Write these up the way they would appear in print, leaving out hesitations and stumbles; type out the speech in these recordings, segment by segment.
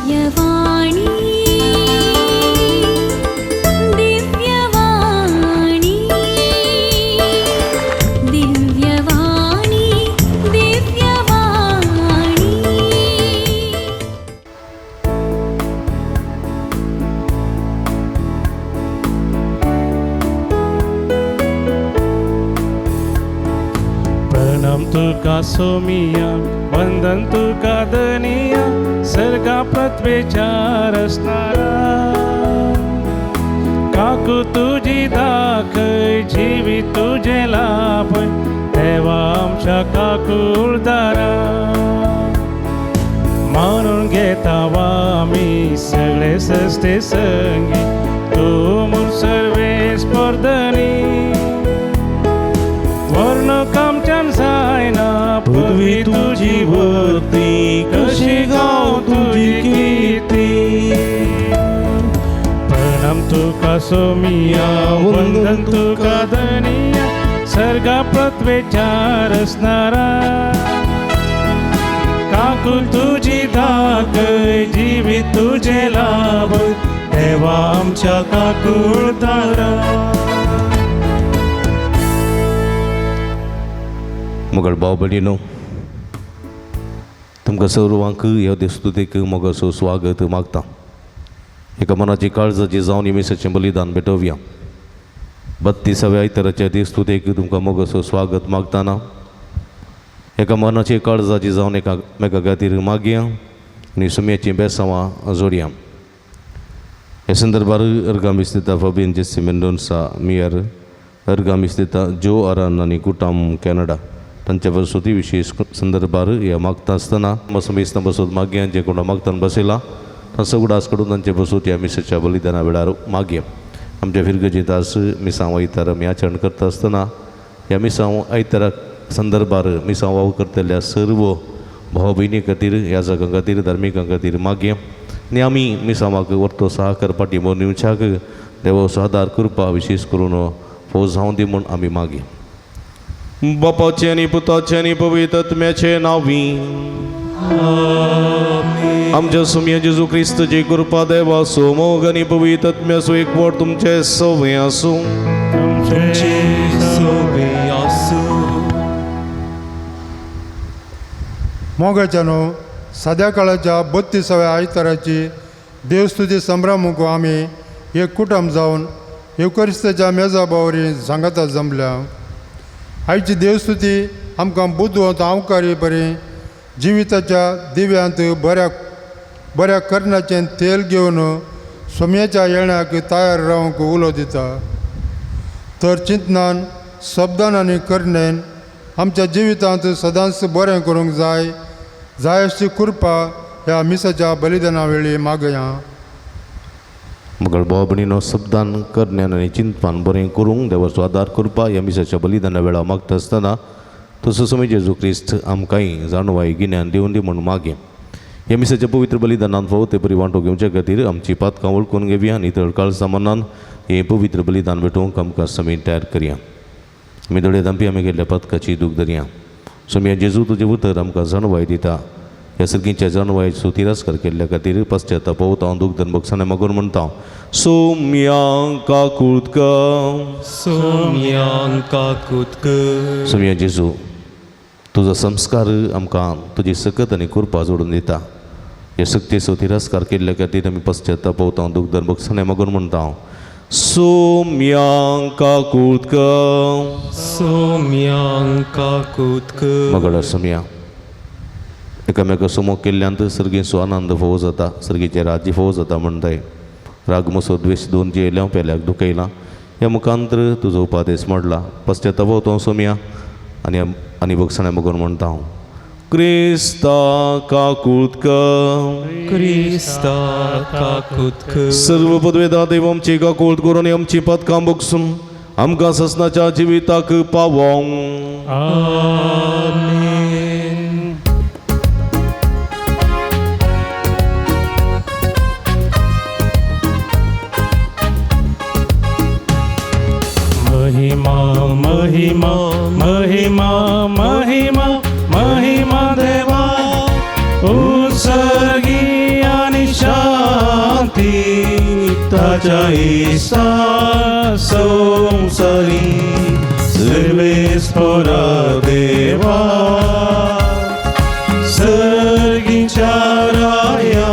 दिव्यवाणी दिव्यवाणी दिव्यवाणी दिव्यवाणी। प्रणाम तुका सोमिया, वंदन तुका धनिया, सर्गा पृथ्वेच्या रचणारा। काकू तुजी दाखय, जिवीत तुजें लाभय, देवा आमच्या काकूळदारा। मानून घेता आमी सगळे सस्ते संगी, तूं म्हूण सर्वेस परधनी। वर्ण कामच्यान जायना पृथ्वी तुजी वरती, कशी गांव तुजी किर्ती। प्रणाम तुका सोमिया, वंदन तुका धनिया, सर्गा पृथ्वेच्या रचणारा। काकू तुजी दाखय, जिवीत तुजें लाभय, देवा आमच्या काकूळदारा। मोगल भाव भयणीनो, तुमकां सर्वांक ह्या देस्तुतेक मोगाचो स्वागत मागता। एका मनाची काळजाची जावन ह्या मिसाचें बलिदान भेटोवया। 32व्या आयताराच्या देस्तुतेक तुमकां मोगाचो स्वागत मागताना एका मनाची काळजाची जावन एकामेका खातीर मागया आनी सुम्याचीं बेसांवां जोडया। ह्या संदर्भार अर्गामी स्थिता फाबियन जेसी मेंडोन्सा मियर, अर्गामी स्थिता जो आरान आनी कुटाम कॅनडा तांच्या वर्सुती विशेष संदर्भार ह्या मागता आसतना मसमेस्तां बसोत मागया। जे कोणा मागतान बसयला तांचो उगडास काडून तांचे बसोत ह्या मिसाच्या बलिदाना वेळार मागया। आमच्या फिरगजेंत आज मिसांव आयतार आमी आचरण करता आसतना ह्या मिसांव आयतारा संदर्भार मिसांव वावर करतल्या सर्व भाव भयणी खातीर, ह्या जागां खातीर, धार्मिकां खातीर मागया। आनी आमी मिसांवाक वर्तो सहकार पाठिंबो दिवच्याक देवाचो आदार कृपा विशेष करून फौज जावं दी म्हूण आमी मागया। बापाचे आनी पुताचे आनी पवित्र आत्म्याचे नांवी आमच्या सुम्या जेजू क्रिस्तची कृपा देवाचो मोग आनी पवित्र आत्म्याचो एकवट तुमचे सवे आसूं। तुमचे सोबे आसूं। मोगाच्यानो, साद्या काळाच्या 32व्या आयताराची देवस्तुती संभ्रमूक आमी एक कुटुंब जावन येवकरिस्ताच्या मेजा बावरी सांगाता जमल्या। आयची देवस्तुती आमकां बुदवंत आवकारी बरी जिविताच्या दिव्यांत बऱ्या बऱ्या करण्याचें तेल घेवन सोम्याच्या येण्याक तयार रावंक उलो दिता। तर चिंतनान, शब्दान आनी करणेन आमच्या जिवितांत सदांच बरें करूंक जाय जाय अशी कृपा ह्या मिसाच्या बलिदाना वेळी मागया। मगळ भाव भयणीनो, शब्दान, करण्यान आनी चिंतपान बरें करूंक देवाचो आदार कृपा ह्या मिसाच्या बलिदाना वेळार मागता आसतना तसो समी जेजू क्रिस्त आमकांय जाणवाय गिन्यान दिवन दी म्हूण मागया। ह्या मिसाच्या पवित्र बलिदानान फावो ते परी वांटो घेवचे खातीर आमची पातकां वळखून घेवया आनी तळकाळ सामानान हें पवित्र बलिदान भेटोवंक आमकां समी तयार करया। आमी दोळे धांपी आमी गेल्ल्या पातकाची दूख धरया। सोम्या जेजू, तुजें उतर आमकां जाणवाय दिता। ह्या सर्गीच्या जाणवायचो तिरस्कार केल्ल्या खातीर पश्चाताप पावता हांव दूख धन भोगसाणे मागून म्हणटा, सोम्या काकूत कर। सोम्या काकूत कर। सोम्या जेजू, तुजो संस्कार आमकां तुजी सकत आनी कृपा जोडून दिता। ह्या सक्तेचो तिरस्कार केल्ल्या खातीर आमी पश्चाताप पावता हांव दूख धन भोगसाणे मागून म्हणटा, सोम्या काकूत कर। सोम्या काकूत कर। मगळ सोम्या, एकामेका समोर केल्ल्यांत सर्गेचो आनंद फोव जाता, सर्गेचें राज्य फोव जाता म्हणटाय। राग मसो द्वेश दोन जेयल्या पेल्याक दुखयला, ह्या मुखांतर तुजो उपादेश मोडला। पश्चाताप तो सोम्या आनी आनी भोगसण्या मगून म्हणटा हांव, क्रिस्ता काकूत कर। क्रिस्ता काकूत कर। सर्व पदवेदा देव आमची काकूत करून आमची पदकां भोगसून आमकां ससनाच्या जिविताक पावों। आमेन। महिमा महिमा महिमा महिमा महिमा देवा, उत्सर्गी आणि शांती। ताच्या इश्टा संवसारी सर्वेस्पोरा देवा सर्गीच्या राया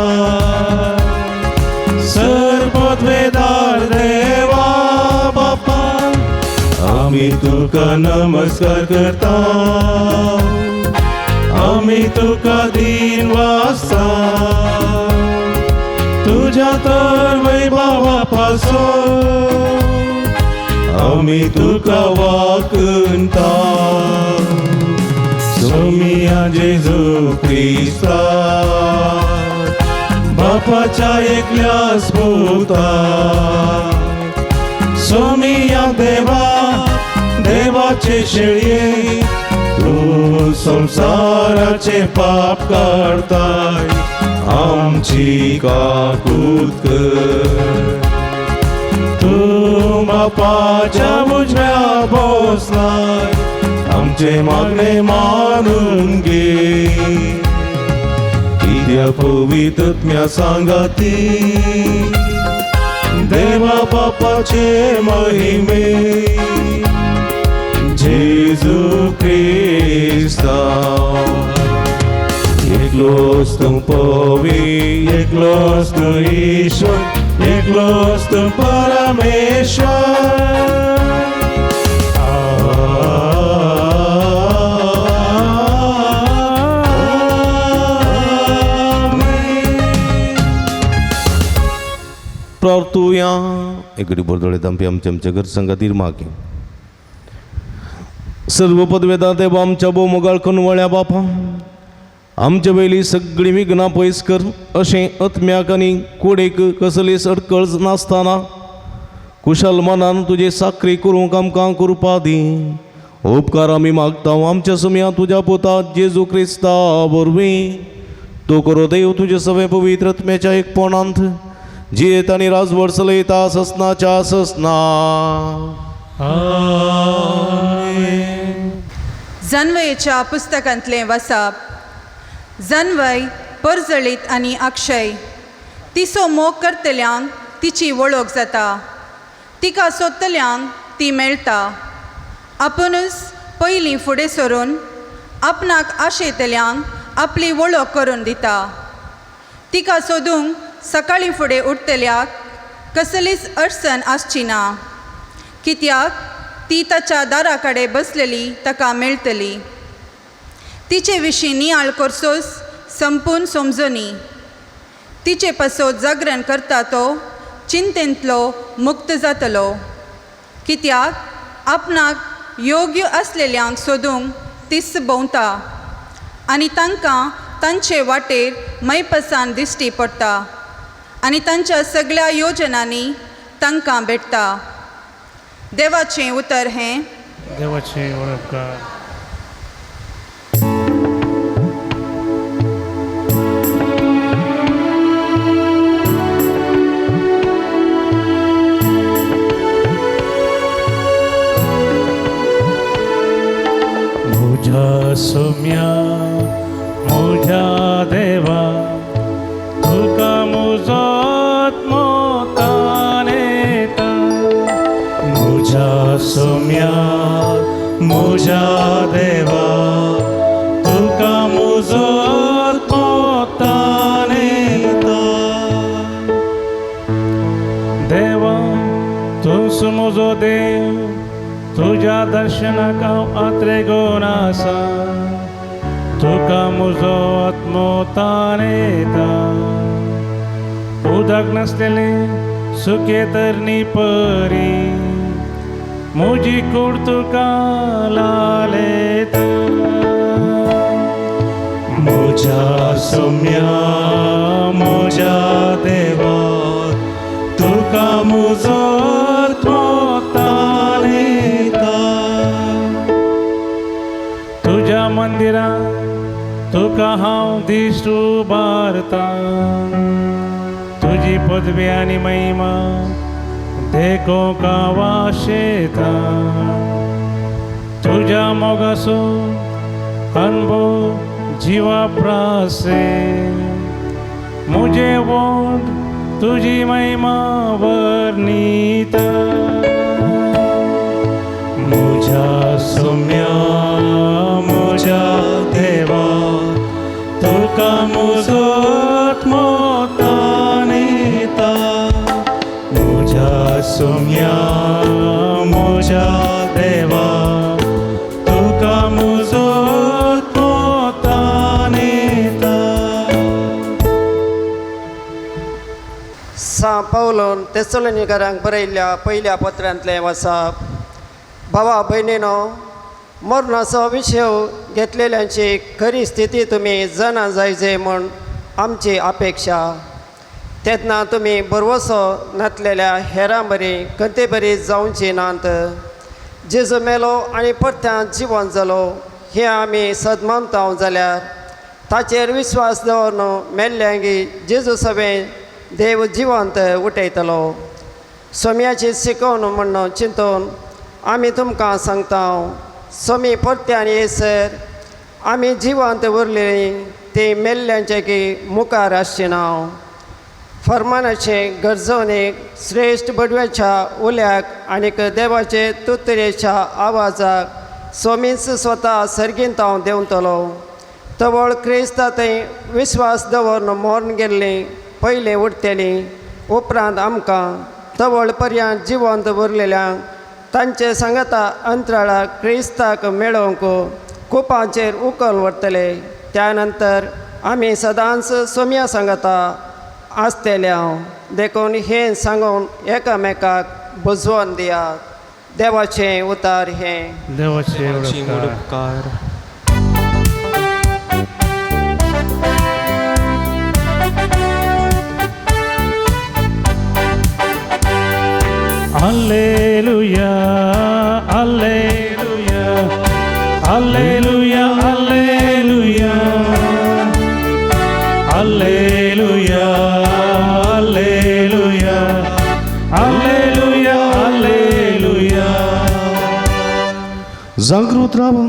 सर्वपदवेदार देवा बापा आमी तुका नमस्कार करता आमी तुका दिन वाजता तुझ्या तर वैभवा पासून आमी तुका वाकता सोमिया जेजू क्रिस्ता बापाच्या एकल्यास पुता सोमिया देवा देवाचे शेळये तू संसाराचे पाप काडताय आमची काकूत कर तूं बापाच्या उजव्या बसलाय आमचे मागणे मानून घे कित्या पवित्रत्म्या सांगाती देवा बापाचे महिमे जेजू क्रिस्ता एकलोच तूं पवी एकलोच तूं ईश्वर एकलोच तूं परमेश्वर. प्रार्थुया. एकडे बोरदोळे दामपी आमच्या आमच्या घर संगातीर मागे सर्व पदवेदा देवा आमच्या भोव मोगाळ कनवळ्या बापा आमच्या वयली सगळीं विघ्नां पयस कर अशें आत्म्याक आनी कुडेक कसलीच अडकळ नासतना कुशल मनान तुजे साकरी करूंक आमकां कृपा दी. उपकार आमी मागता आमच्या सुमया तुज्या पुता जेजू क्रिस्ता वरवीं. तो करो देव तुजे सगळे पवित्र आत्म्याच्या एकपणांत जियेत आनी राजवट चलयता ससनाच्या ससना. जनवयेच्या पुस्तकांतलें वसाप. जनवय परजळीत आनी अक्षय तिचो मोग करतल्यांक तिची वळख जाता, तिका सोदतल्यांक ती मेळटा. आपुणूच पयलीं फुडें सरून आपणाक आशेतल्यांक आपली वळख करून दिता. तिका सोदूंक सकाळीं फुडें उठतल्याक कसलीच अडचण आसची ना, कित्याक ती ताच्या दारा कडेन बसलेली ताका मेळटली. तिचे विशीं नियाळ करसोच संपून समजनी. तिचे पासत जागरण करता तो चिंतेंतलो मुक्त जातलो, कित्याक आपणाक योग्य आसलेल्यांक सोदूंक तीच भोंवता आनी तांकां तांचे वाटेर मैपसान दिश्टी पडटा आनी तांच्या सगळ्या योजनांनी तांकां भेटता. देवाचें उतर हें. देवाचें उपकार. म्हज्या सोम्या म्हज्या देवा तुका म्हजो आत्मो ताणेता. म्हज्या सोम्या म्हज्या देवा तुका म्हजो आत्मो ताणेता. देवा तूंच म्हजो देव तुज्या दर्शनाक हांव आत्रेगून आसा. तुका म्हजो आत्मो ताणेता. उदक नासलेलें सुके तरणी परी म्हजी कूड तुका लालेता. म्हज्या सोम्या म्हज्या देवा तुका म्हजो आत्मो ताणेता. तुज्या मंदिरांत तुका हांव दिश्ट उबारता. तुजी पदवी आनी महिमा देखूंक हांव आशेता. तुज्या मोगाचो अनुभव जिवा प्रासे म्हजे वोंठ तुजी महिमा वर्णीत. मुझ्या सोम्या मुझ्या देवा तुका मुजो आत्मो ताणेता. मुझ्या सोम्या मुझ्या देवा तुका मुजो आत्मो ताणेता. सां पावलोन तेसलोनिकरांक बरयल्ल्या पयल्या पत्रांतलें वाचप. भावा भयणीनो, मरणाचो विशय घेतलेल्यांची खरी स्थिती तुमी जाणा जायजे म्हूण आमची अपेक्षा. तेन्ना तुमी भरवसो नातलेल्या हेरां बरी खंते बरी जावची नात. जेजू मेलो आनी परत्यान जिवन जालो हें आमी सदमानता जाल्यार ताचेर विस्वास दवरून मेल्ल्यांगी जेजू सवें देव जिवंत उठयतलो. सोम्याची शिकवण म्हण्ण चिंतून आमी तुमकां सांगता, सोमी परत्यान येसर आमी जिवंत उरलेली ती मेल्ल्यांचे की मुखार आसची ना. फर्मानाचे गरजवणेक श्रेश्ठ बडव्याच्या उल्याक आनीक देवाचे तुतरेच्या आवाजाक सोमीच स्वता सर्गींत हांव देंवतलो. तवळ क्रिस्ता थंय विस्वास दवरून मरण गेल्ली पयलीं उरतली. उपरांत आमकां तवळ पर्यंत जिवंत उरलेल्यांक तांचे सांगाता अंतराळाक क्रिस्ताक मेळोवंक कुपांचेर उखल व्हरतले. त्या नंतर आमी सदांच सोम्या सांगाता आसतले हांव. देखून हें सांगून एकामेकाक बुजवण दियात. देवाचें उतार हें. देवाचे देवाची उपकार. उपकार. Alleluia, Alleluia, Alleluia, Alleluia, Alleluia, Alleluia, Alleluia, Alleluia. जागृत रावा,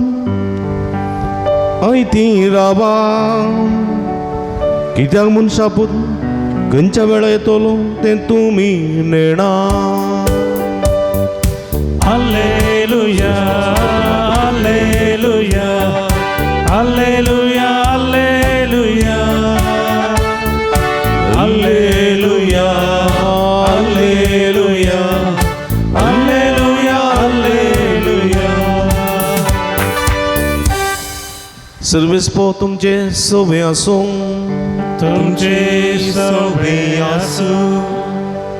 आयती रावा, कित्याक मनशा पूत खंयच्या वेळा येतलो तें तुमी नेणा. Alleluia, Alleluia, Alleluia, Alleluia, Alleluia, Alleluia, Alleluia, Alleluia. सर्वेस्पो तुमचे सवे आसूं. तुमचे सवे आसूं.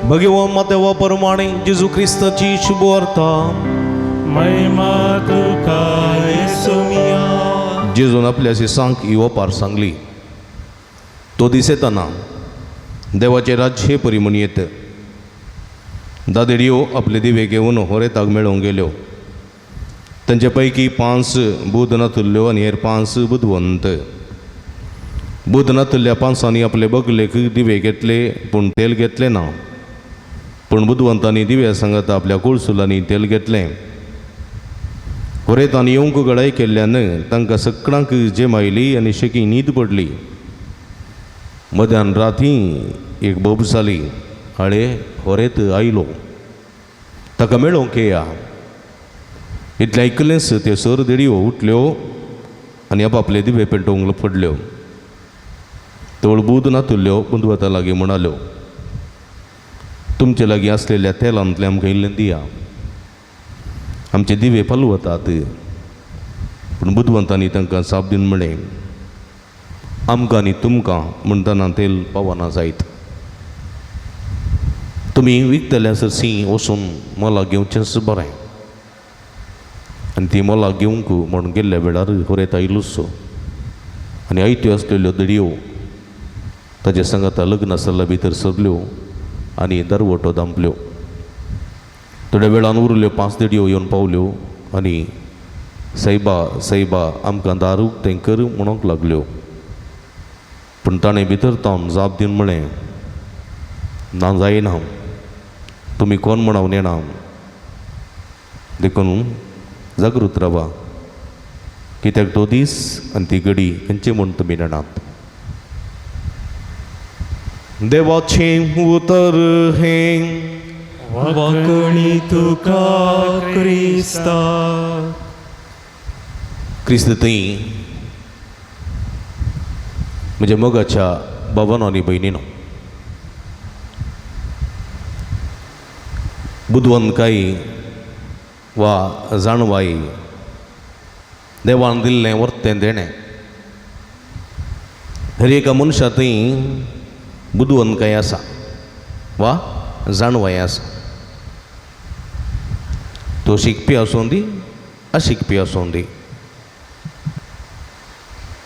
भगवान मातेवा परमाणे जेजू क्रिस्ताची शुभ वार्ता. महिमा तुका येसुमिया. जेजून आपल्या शिसांक ही ओपार सांगली. तो दीस येताना देवाचें राज्य हे परी म्हूण येत. दादेडयो आपले दिवे घेवन होरेताक मेळोवंक गेल्यो. तांचे पैकी 5 बुद नातुल्ल्यो आनी हेर 5 बुदवंत. बुद नातुल्ल्या 5 आपले बगलेक दिवे घेतले पूण तेल घेतलें ना. पूण बुदवंतांनी दिव्या सांगाता आपल्या कुळसुलांनी तेल घेतलें. होरेतान येवंक गळाय केल्ल्यान तांकां सगळ्यांक जेम आयली आनी शेकी न्हीद पडली. मध्यान राती एक बोब जाली. हाळे होरेत आयलो, ताका मेळोवंक येया. इतलें आयकलेंच त्यो सर देडयो उठल्यो आनी आपापले दिवे पेटोवंक पडल्यो. तोळ बूद नातुल्ल्यो बुदवंता लागीं म्हणाल्यो, तुमचे लागीं आसलेल्या तेलांतलें आमकां इल्लें दिया, आमचे दिवे पालवतात. पूण बुदवंतांनी तांकां जाप दिवन म्हळें, आमकां आनी तुमकां म्हणटना तेल पावना जायत. तुमी विकतल्या सरशी वचून मोलाक घेवचेंच बरें. आनी ती मोलाक घेवंक म्हूण गेल्ल्या वेळार होरेत आयलोच आनी आयत्यो आसलेल्यो दडयो ताजे सांगाता लग्न आसल्या भितर सरल्यो आनी दरवटो दांपल्यो. थोड्या वेळान उरल्यो 5 देडयो येवन पावल्यो आनी सायबा सायबा आमकां दार उक्तें कर म्हणूंक लागल्यो. पूण ताणें भितर तावन जाप दिवन म्हळें, ना जायना, तुमी कोण म्हण हांव नेणा. देखून जागृत रावा, कित्याक तो दीस आनी ती घडी खंयचे म्हूण तुमी नेणात. देवाचें उतर हें. वाकणी तुका क्रिस्ता. क्रिस्त थंय म्हज्या मोगाच्या बाबानो आनी भयणीनो, बुदवंतकाय वा जाणवाय देवान दिल्लें वर्तें देणें. हर एका मनशा थंय बुदवंतकाय आसा वा जाणवाय आसा. तो शिकपी आसूं दी, अशिकपी आसूं दी,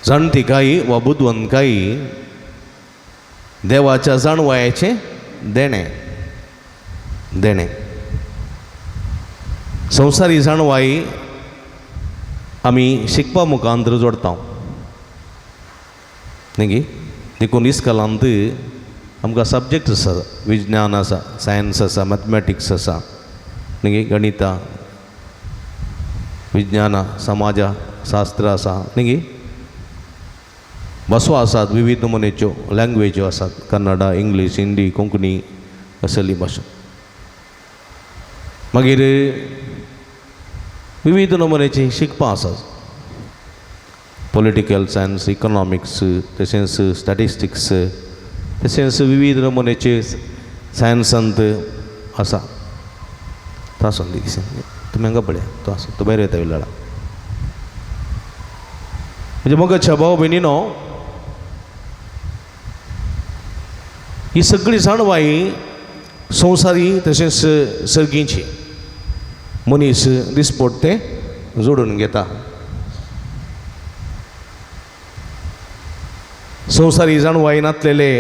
जाणटीकाय वा बुदवंतकाय देवाच्या जाणवायेचें देणें देणें. संवसारी जाणवाय आमी शिकपा मुखांतर जोडटा न्ही. देखून इस्कॉलांत आमकां सब्जेक्ट आसा, विज्ञान आसा, सायन्स आसा, मॅथमॅटिक्स आसा न्ही, गणितां, विज्ञानां, समाजा शास्त्र आसा न्ही, भासो आसात, विविध नमुनेच्यो लँग्वेज्यो आसात, कन्नडा, इंग्लीश, हिंदी, कोंकणी असली भाशा. मागीर विविध नमुनेचीं शिकपां आसात, पॉलिटिकल सायन्स, इकॉनॉमिक्स, तशेंच स्टॅटिस्टिक्स, तशेंच विविध नमुनेचे सायन्सांत आसा. तो आसूं दी, तुमी हांगा पळया, तो आसूं, तो भायर येता वेळा. म्हणजे मोगाच्या भाव भयणीनो, ही सगळी जाणवाय संवसारी तशेंच सर्गींची मनीस दिसपट तें जोडून घेता. संवसारी जाणवाय नातलेले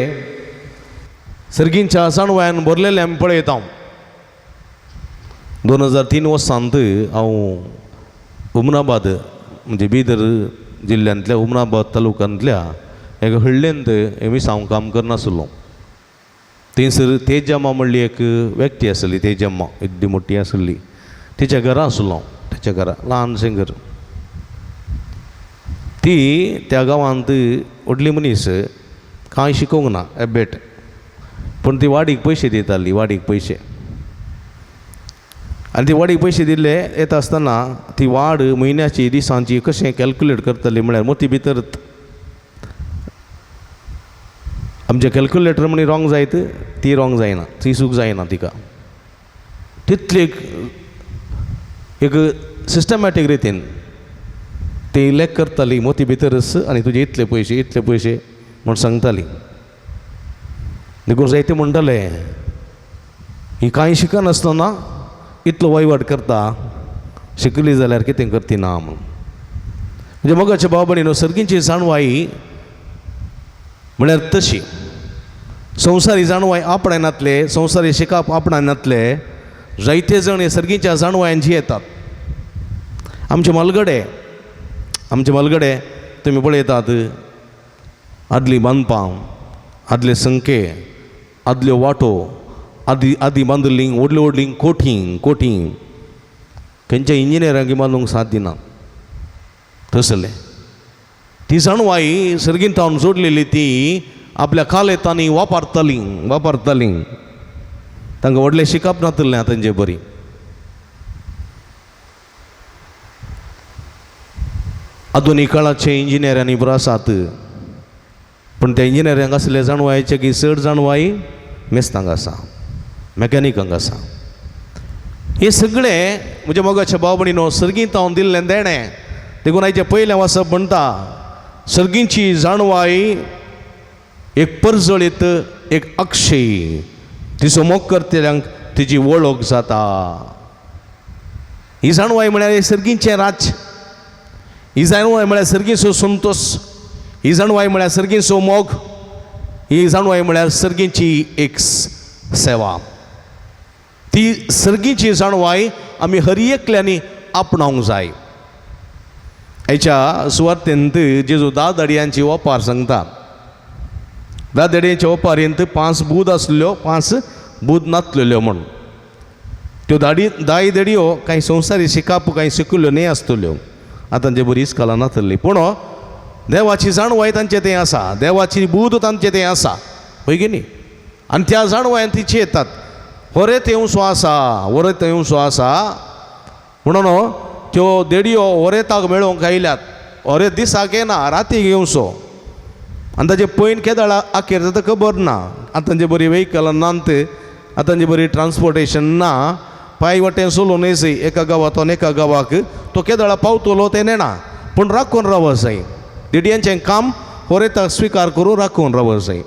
सर्गींच्या जाणवायान भरलेले आमी पळयता. 2003 वर्सांत हांव उमनाबाद म्हणजे बिदर जिल्ल्यांतल्या उमनाबाद तालुक्यांतल्या एका हळ्ळेंत मिसांव काम करनासलो. थंयसर तेजम्मा म्हणली एक व्यक्ती आसली, तेजम्मा येद्दी मोठी आसली. तिच्या घरा आसलो, तिच्या घरा ल्हानशें घर. ती त्या गांवांत व्हडली मनीस, कांय शिकोवंक ना एबेट, पूण ती वाडीक पयशे दिताली, वाडीक पयशे. आनी ती वाडीक पयशे दिल्ले येता आसतना ती वाड म्हयन्याची दिसांची कशें कॅल्कुलेट करतली म्हळ्यार मोती भितर आमचें कॅल्कुलेटर म्हणी रॉंग जायत, ती रॉंग जायना, ती चूक जायना तिका. तितली एक सिस्टमॅटीक रितीन ती लेख करताली मोती भितरच, आनी तुजे इतले पयशे इतले पयशे म्हूण सांगताली. देखून जायते म्हणटाले ही कांय शिकनासतना इतलो वयवाट करता, शिकली जाल्यार कितें करती ना म्हूण. म्हणजे मोगाच्या भाव भयणीनो, सर्गींची जाणवाय म्हळ्यार तशी संवसारी जाणवाय आपणायनातले, संवसारी शिकप आपणायनातले जायते जाण हे सर्गींच्या जाणवायान जियेतात. आमचे मलगडे, आमचे मलगडे तुमी पळयतात, आदली बांदपां, आदले संके, आदल्यो वाटो, आदी आदी बांदिल्लीं व्हडलीं व्हडलीं कोठी कोठी खंयच्या इंजिनियरांक बांदूंक साथ दिना तसलें. ती जाणवाय सर्गीन तावन जोडलेली ती आपल्या कालेतांनी वापरताली वापरताली. तांकां व्हडलें शिकप नातलें तांचे बरी. आधुनीक काळाचे इंजिनियरांनी बरो आसात, पूण त्या इंजिनियरांक आसले जाणवायचे की चड जाणवाय मेस्तांक आसा, मॅकॅनिकांक आसा. हे सगळें म्हज्या मोगाच्या भाव भयणीनो सर्गींत हांव दिल्लें देणें. देखून आयचें पयलें वाचप म्हणटा सर्गींची जाणवाय एक परजळीत एक अक्षय, तिचो मोग करतल्यांक तिची वळख जाता. ही जाणवाय म्हळ्यार सर्गींचें राज्य, ही जाणवाय म्हळ्यार सर्गींचो संतोश, ही जाणवाय म्हळ्यार सर्गींचो मोग, ही जाणवाय म्हळ्यार सर्गींची एक सेवा. ती सर्गींची जाणवाय आमी हर एकल्यांनी आपणावंक जाय. हेच्या सुवातेंत जेजू 10 धडयांची ओपार सांगता. 10 धडयांच्या ओपारींत 5 बूद आसल्यो, 5 बूद नातलेल्यो म्हूण. त्यो 10 धडयो कांय संवसारी शिकाप कांय शिकिल्ल्यो न्हय आसतल्यो, आतां जे बरी इस्कोलां नातली, पूण देवाची जाणवाय तांचे तें आसा, देवाची बूद तांचे तें आसा, हय की न्ही. आनी त्या जाणवायन ती चेतात होरेत येवसो आसा, होरेत येवसो आसा म्हणून त्यो देडयो होरेताक मेळोवंक आयल्यात. होरेत दिसाक येना, रातीक येवसो. आनी ताजे पयन केदळा आखेर जाता खबर ना. आतांचे बरी व्हेकलां नात, आतांचे बरी ट्रान्सपोर्टेशन ना, पांय वाटेन सोलून येसय एका गांवांतून एका गांवाक तो केदळा पावतलो तें नेणा, पूण राखून रावत जाय. देडयांचें काम होरेताक स्विकार करून राखून रावत जाय.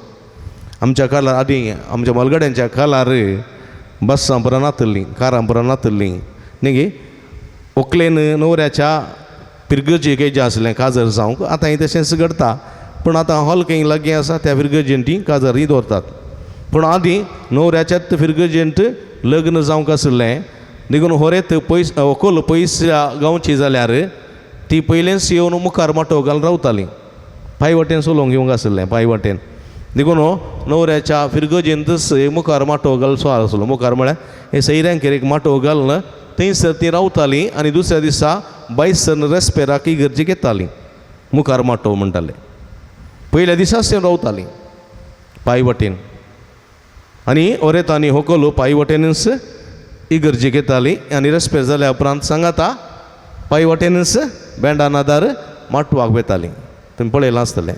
आमच्या कालार आदीं आमच्या मलगड्यांच्या कालार बसां पुरा नातल्लीं, कारां पुरा नातल्लीं न्ही गे. व्हंकलेन न्हवऱ्याच्या फिरगर्जेक येयचें आसलें काजर जावंक. आतां हें तशेंच घडटा, पूण आतां हॉल खंय लागीं आसा त्या फिरगर्जेन तीं काजरय दवरतात. पूण आदीं न्हवऱ्याच्याच फिरगर्जेंत लग्न जावंक आसलें. देखून होरेत पयस व्हंकल पयसल्या गांवची जाल्यार ती पयलेंच येवन मुखार माटोव घालून रावताली. पांय वाटेन चलोवंक येवंक आसलें पांय वाटेन. देखून न्हवऱ्याच्या फिरगर्जेंतच मुखार माटोव घालचो आसलो. मुखार म्हळ्यार हे सैऱ्यांकेर एक माटोव घालून थंयसर ती रावताली आनी दुसऱ्या दिसा बायसर रेस्पेराक इगर्जेक येताली. मुखार माटोव म्हणटाले. पयल्या दिसाच ते रावताली पांय वाटेन आनी ओरेत आनी होकलो पांय वाटेनच इगर्जेक येताली आनी रेस्पेर जाल्या उपरांत सांगाता पांय वाटेनच बँडा नादार माटवाक वेताली. तुमी पळयलां आसतलें.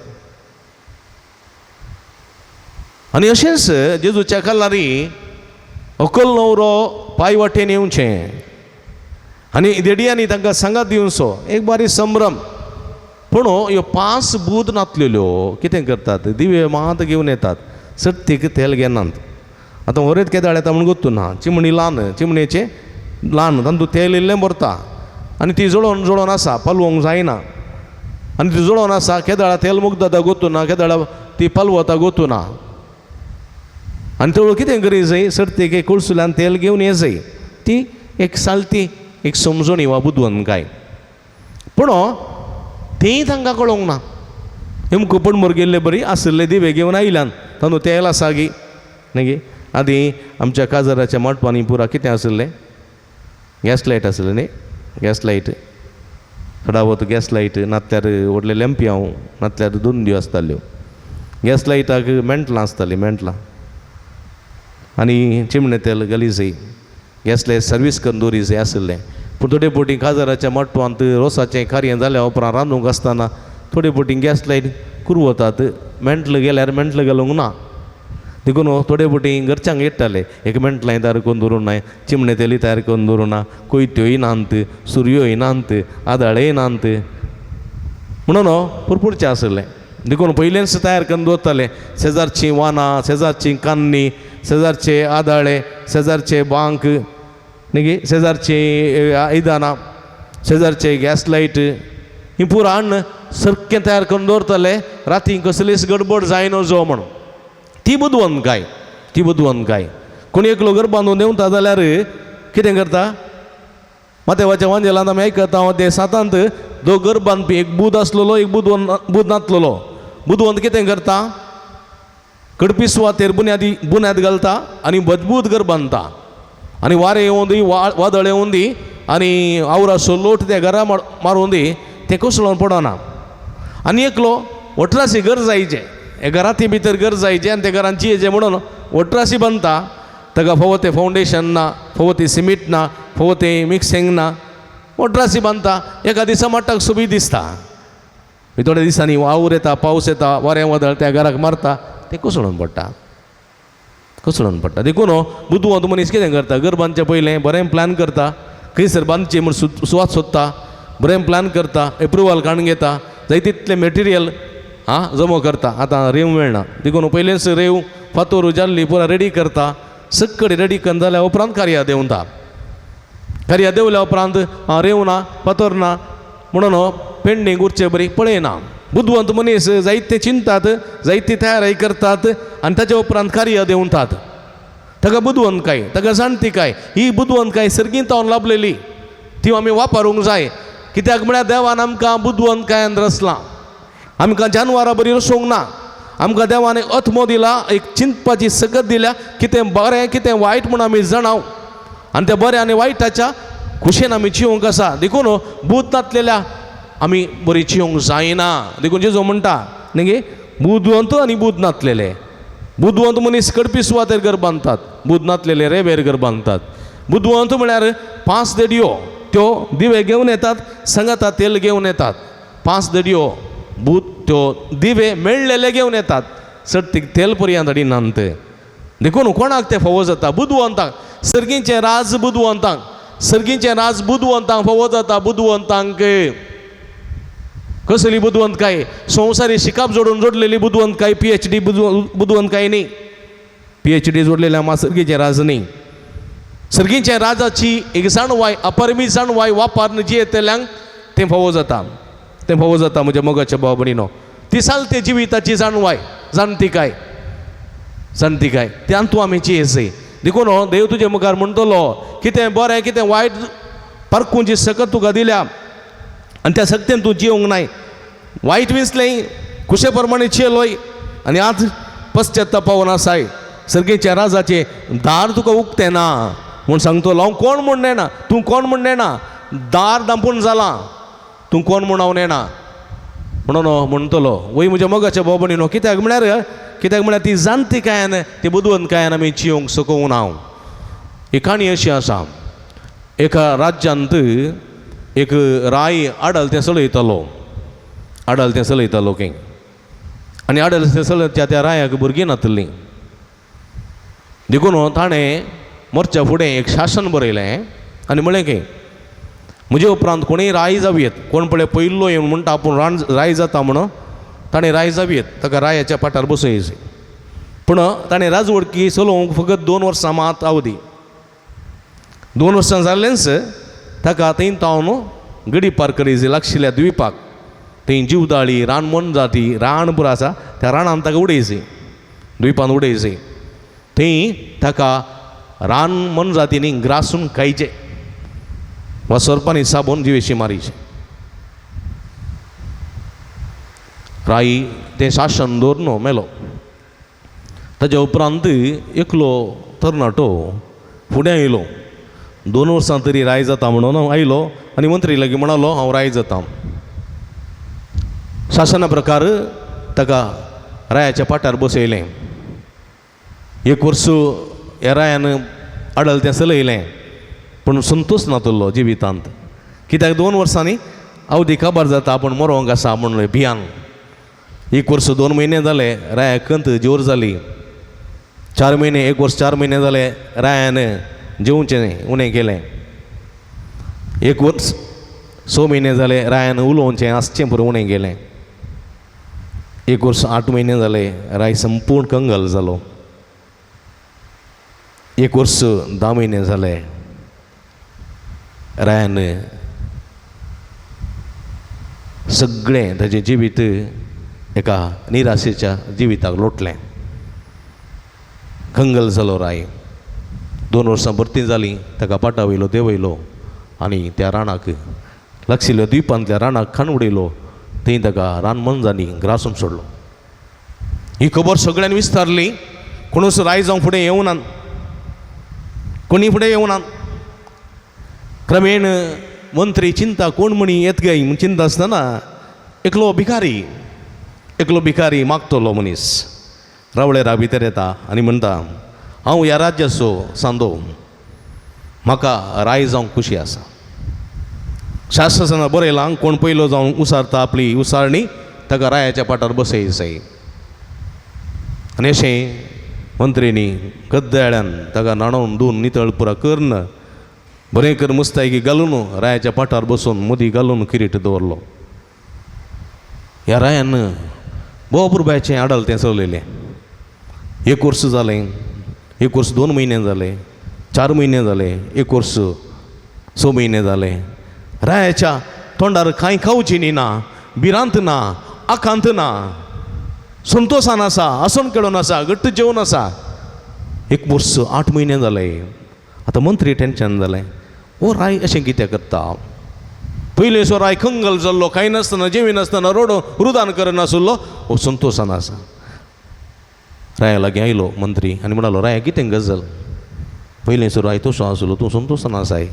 आनी अशेंच जेजूच्या कालारी व्हंकल न्हवरो पांय वाटेन येवचें आनी देडयांनी तांकां सांगात दिवचो एक बारी संभ्रम. पूण ह्यो पांच बूद नातलेल्यो कितें करतात, दिवे मात घेवन येतात, सट्टीक तेल घेनात. आतां होरेत केदाळ येता म्हूण गोत्तू ना. चिमणी ल्हान, चिमणेचें ल्हान तातूंत तेल इल्लें भरता आनी ती जळोवन जळोवन आसा, पालवंक जायना. आनी ती जळोवन आसा, केदाळा तेल मुगदाता गोत्तू ना, केदाळा ती पालवता गोत्तू ना. आनी तेवळो कितें करी जाय, सर्तीक एक कुळसुल्यान तेल घेवन ये जाय. ती एक सालती एक समजणी वा बुदवंतकाय. पूण तीय तांकां कळोंक ना. नेमको पणमोर गेल्ले बरी आशिल्ले दिवे घेवन आयल्यान तातूंत तेल आसा गी न्ही गे. आदीं आमच्या काजराच्या माटवांनी पुरा कितें आशिल्लें, गॅस लायट आशिल्लें न्ही, गॅस लायट चडावत गॅस लायट नातल्यार व्हडले लॅम्प्यांव नातल्यार दोंदयो आसताल्यो. गॅस लायटाक मेंटलां आसतालीं, मेंटलां आनी चिमणे तेल घाली जाय. गॅस लायट सर्वीस करून दवरी जाय आशिल्लें. पूण थोडे फावटी काजाराच्या माटवांत रोसाचें कार्य जाल्या उपरांत रांदूंक आसतना थोडे फावटी गॅस लायट कुरवतात, मेंटल गेल्यार मेंटल घालूंक ना. देखून थोडे फावटी घरच्यांक येताले एक मेंटलांय तयार करून दवरूंक नाय, चिमणे तेलय तयार करून दवरूंक ना, कोयत्योय नात, सुरयोय नात, आदाळेय नात म्हणून पुरपुरचें आशिल्लें. देखून पयलेंच तयार करून दवरताले. शेजारचीं वानां, शेजारचीं कान्नी, शेजारचे आदाळे, शेजारचे बांक न्ही गे, शेजारचीं आयदनां, शेजारचे गॅस लायट ही पुरा हाडून सारकें तयार करून दवरताले. राती कसलीच गडबड जायना जो म्हणून. ती बुदवंतकाय, ती बुदवंतकाय. कोण एकलो घर बांदून देंवता जाल्यार कितें करता, मातेवाच्या वांजेलांत आमी आयकता ते सातांत दोग घर बांदपी, एक बूद आसलेलो, एक बुद नातलेलो. बुदवंत कितें करता, कडपी सुवातेर बुन्यादी बुन्याद घालता आनी मजबूत घर बांदता आनी वारें येवन दी, वादळ येवन दी आनी आवराचो लोट त्या घरा मारून दी, तें कोसळोन पडना. आनी एकलो वटरासी घर जायचें, हे घराती भितर घर जायचें आनी त्या घरान जियेचें म्हणून वटरासी बांदता. ताका फावो तें फावंडेशन ना, फावो तें सिमीट ना, फावो तें मिक्सिंग ना, वटरासी बांदता. एका दिसा माट्टाक सोबीत दिसता. थोड्या दिसांनी वावर येता, पावस येता, वारें वादळ त्या घराक मारता, तें कोसळून पडटा, कोसळून पडटा. देखून बुदवंत मनीस कितें करता, घर बांदचें पयलें बरें प्लॅन करता, खंयसर बांदचें म्हूण सुवात सोदता, बरें प्लॅन करता, एप्रुवल काडून घेता, जाय तितलें मटेरियल आं जमो करता. आतां रेंव मेळना देखून पयलेंच रेंव फातोर जाल्ली पुरा रेडी करता. सक्कडी रेडी करून जाल्या उपरांत कार्या देंवता. कार्या देंवल्या उपरांत रेंव ना, फातोर ना म्हणून पेंडींग उरचे बरी पळयना. बुदवंत मनीस जायते चिंतात, जायती तयारी करतात आनी ताच्या उपरांत कार्य देंवतात. ताका बुदवंतकाय, ताका जाणतीकाय, ही बुदवंतकाय सर्गींत तावन लाभलेली, ती आमी वापरूंक जाय. कित्याक म्हळ्यार देवान आमकां बुदवंतकायेन रचलां, आमकां जानवरां बरी रचोवंक ना. आमकां देवान एक आत्मो दिला, एक चिंतपाची सकत दिल्या, कितें बरें कितें वायट म्हूण आमी जाणाव आनी त्या बऱ्या आनी वायटाच्या खुशेन आमी जिवंक आसा. देखून बूद नातलेल्या आमी बरी जिवंक जायना. देखून जेजू म्हणटा न्ही गे, बुदवंत आनी बूद नातलेले. बुदवंत मनीस कडपी सुवातेर घर बांदतात, बुद नातलेले रेबेर घर बांदतात. बुदवंत म्हळ्यार 5 देडयो त्यो दिवे घेवन येतात, सांगाता तेल घेवन येतात. 5 देडयो बुद त्यो दिवे मेळ्ळेले घेवन येतात, सट्टीक तेल पर्यंत हाडिनात ते. देखून कोणाक तें फावो जाता? बुदवंतांक. सर्गीचें राज बुदवंतांक, सर्गीचें राज बुदवंतांक फावो जाता. बुदवंतांक कसली बुदवंतकाय? संवसारी शिकाप जोडून जोडलेली बुदवंतकाय, PhD बुदवंतकाय न्ही. PhD जोडलेल्या मा सर्गीचें राज न्ही. सर्गीचें राजाची एक जाणवाय, अपरिमीत जाणवाय वापरून जियेतल्यांक तें फावो जाता, तें फावो जाता. म्हज्या मोगाच्या भाव भयणीनो, ती सालते जिविताची जाणवाय, जाणतिकाय, जाणतिकाय त्यान तूं आमी जियेसय. देखून देव तुजे मुखार म्हणटलो कितें बरें कितें वायट पारखून जी सकत तुका दिल्या आनी त्या सक्तेन तूं जिवंक नाय, वायट विंचलें, खुशे प्रमाणे जियेलोय आनी आज पश्चातापावन आसाय, सर्गेच्या राजाचें दार तुका उक्तें ना म्हूण सांगतलो. हांव कोण म्हूण नेणा, तूं कोण म्हूण नेणा, दार दांपून जालां, तूं कोण म्हूण हांव नेणा म्हणून म्हणटलो. वय म्हज्या मोगाच्या भाव भयणीनो, कित्याक म्हळ्यार, कित्याक म्हळ्यार ती जाणतिकायेन, ती बुदवंतकायेन आमी जिवंक शकूंक ना. ही काणी अशी आसा, एका राज्यांत एक राय आडल तें चलयतालो, आडल तें चलयतालो खंय, आनी आडल तें चलयता त्या रायाक भुरगीं नातलीं. देखून ताणें मोर्च्या फुडें एक शासन बरयलें आनी म्हळें की म्हजे उपरांत कोणीय राय जावयेत, कोण पळय पयल्लो येवन म्हणटा आपूण रान राय जाता म्हणून, ताणें राय जावयेत, ताका रायाच्या पाटार बसयचे. पूण ताणें राजवडकी चलोवंक फकत 2 वर्सां मात अवधी. 2 वर्सां जालेंच ताका थंय तावन गडी पार करीज लागशिल्ल्या द्वीपाक, थंय जिवदाळी रान मोनजाती रान पुरो आसा त्या रानान ताका उडयचे, द्वीपान उडयचे. थंय ताका रान मोनजातींनी ग्रासून खायचे वा सोरपांनी साबून जिवेशी मारीचे. राई तें शासन दवरून मेलो. ताज्या उपरांत एकलो तरणाटो फुडें आयलो, 2 वर्सां तरी राय जाता म्हणून आयलो आनी मंत्री लागीं म्हणालो हांव राय जाता. शासना प्रकार ताका रायाच्या पाटार बसयलें. 1 वर्स ह्या रायान आडल तें चलयलें, पूण संतोश नातलो जिवितांत, कित्याक 2 वर्सांनी अवधी काबार जाता आपूण मरोंक आसा म्हणून भियान. 1 वर्स 2 म्हयने जाले रायाक कंत जोर जाली. 4 म्हयने, 1 वर्स 4 म्हयने जाले रायान जेवचें उणें केलें. 1 वर्स 6 म्हयने जाले रायान उलोवचें आसचें पुरो उणें केलें. 1 वर्स 8 म्हयने जाले राय संपूर्ण कंगाल जालो. 1 वर्स 10 म्हयने जाले रायान सगळें ताजें जिवीत एका निराशेच्या जिविताक लोटलें. कंगल जालो राय. 2 वर्सां भरती जालीं, ताका पाटा वयलो देंवयलो आनी त्या रानाक लागशिल्ल्या द्वीपांतल्या रानाक खाण उडयलो, थंय ताका रान मनजांनी ग्रासून सोडलो. ही खबर सगळ्यांनी विस्तारली. कोणूच राय जावंक फुडें येवनात, कोणी फुडें येवनात. क्रमेण मंत्री चिंता कोण म्हणी येत गाय म्हूण चिंता आसतना एकलो भिकारी, एकलो भिकारी मागतलो मनीस रावळेरा भितर येता आनी म्हणटा हांव ह्या राज्याचो सांदो, म्हाका राय जावंक खुशी आसा. शासना बरयलां कोण पयलो जावन उसारता आपली उसारणी ताका रायाच्या पाटार बसय जाय. आनी अशें मंत्र्यांनी गद्दाळ्यान ताका न्हाणोवन धुवन नितळ पुरा करून बरें कर मुस्तायकी घालून रायाच्या पाटार बसून मुदी घालून किरीट दवरलो. ह्या रायान भोव पुरबायचें आडल तें चलयलें. 1 वर्स जालें, 1 वर्स 2 म्हयने जाले, 4 म्हयने जाले, 1 वर्स 6 म्हयने जाले. रायाच्या तोंडार कांय खावची न्ही ना, भिरांत ना, आकांत ना, संतोशान आसा, आसन खेळून आसा, घट्ट जेवन आसा. 1 वर्स 8 म्हयने जाले. आतां मंत्री टेंशन जालें, ओ राय अशें कितें करता? पयलीं सो राय कंगल जाल्लो, कांय नासतना जेवी नासतना रोडो रुदान करनासलो, हो संतोशान आसा. राया लागीं आयलो मंत्री आनी म्हणालो, राया कितें गजल? पयलीं सो राय तसो आसलो, तूं संतोशान आसाय.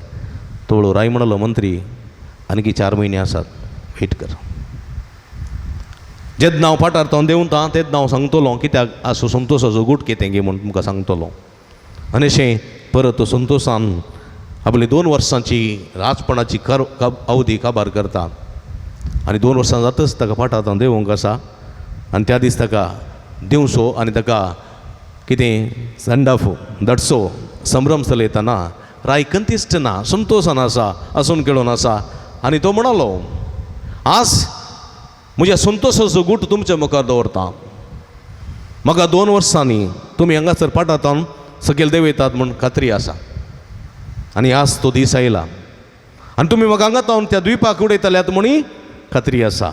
तोळो राय म्हणालो, मंत्री आनीक 4 म्हयने आसात, वेट कर. जेन्ना हांव पाठार तो देंवता तेन्ना हांव सांगतलो कित्याक आसो संतोशाचो गूट कितें गे म्हूण तुमकां सांगतलो. आनी अशें परत तो संतोशान आपली 2 वर्सांची राजपणाची कर अवधी काबार करता आनी 2 वर्सां जातच ताका पाठार देंवोंक आसा आनी त्या दीस ताका दिवसो आनी ताका कितें संडाफ दटसो संभ्रम चलयतना राय कंतिश्ट ना, संतोशान आसा, आसून खेळून आसा. आनी तो म्हणालो आज म्हज्या संतोशाचो गूट तुमच्या मुखार दवरता. म्हाका 2 वर्सांनी तुमी हांगासर पाठांत सकयल देंवयतात म्हूण खात्री आसा आनी आज तो दीस आयला आनी तुमी म्हाका हांगा तावन त्या द्विपाक उडयतल्यात म्हूण खात्री आसा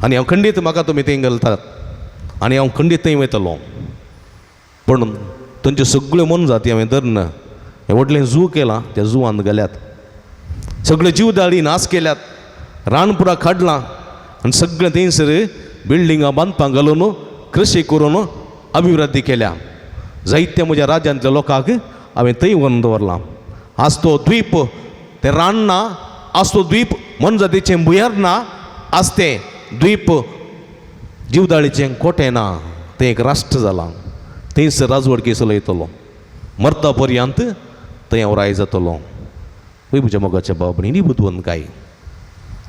आनी हांव खंडीत म्हाका तुमी थंय घालतात आनी हांव खंडीत थंय वयतलो. पूण थंयच्यो सगळ्यो मोनजाती हांवें धरून हें व्हडलें जू केलां, त्या जुवान घाल्यात, सगळे जीवदाळी नाश केल्यात, रानपुरां काडलां आनी सगळें थंयसर बिल्डिंगां बांदपाक घालून कृशी करून अभिवृद्धी केल्या. जायत्या म्हज्या राज्यांतल्या लोकांक हांवें थंय व्हरून दवरलां. आज तो द्वीप तें रान ना, आज तो द्वीप मोनजातीचें भुंयार ना, आज तें द्वीप जिवदाळीचें कोटें ना, तें एक राष्ट्र जालां. थंयसर राजवडकी चलयतलो मरता पर्यंत थंय हांव राय जातलो. वय म्हज्या मोगाच्या बाब न्ही बुदवंत काय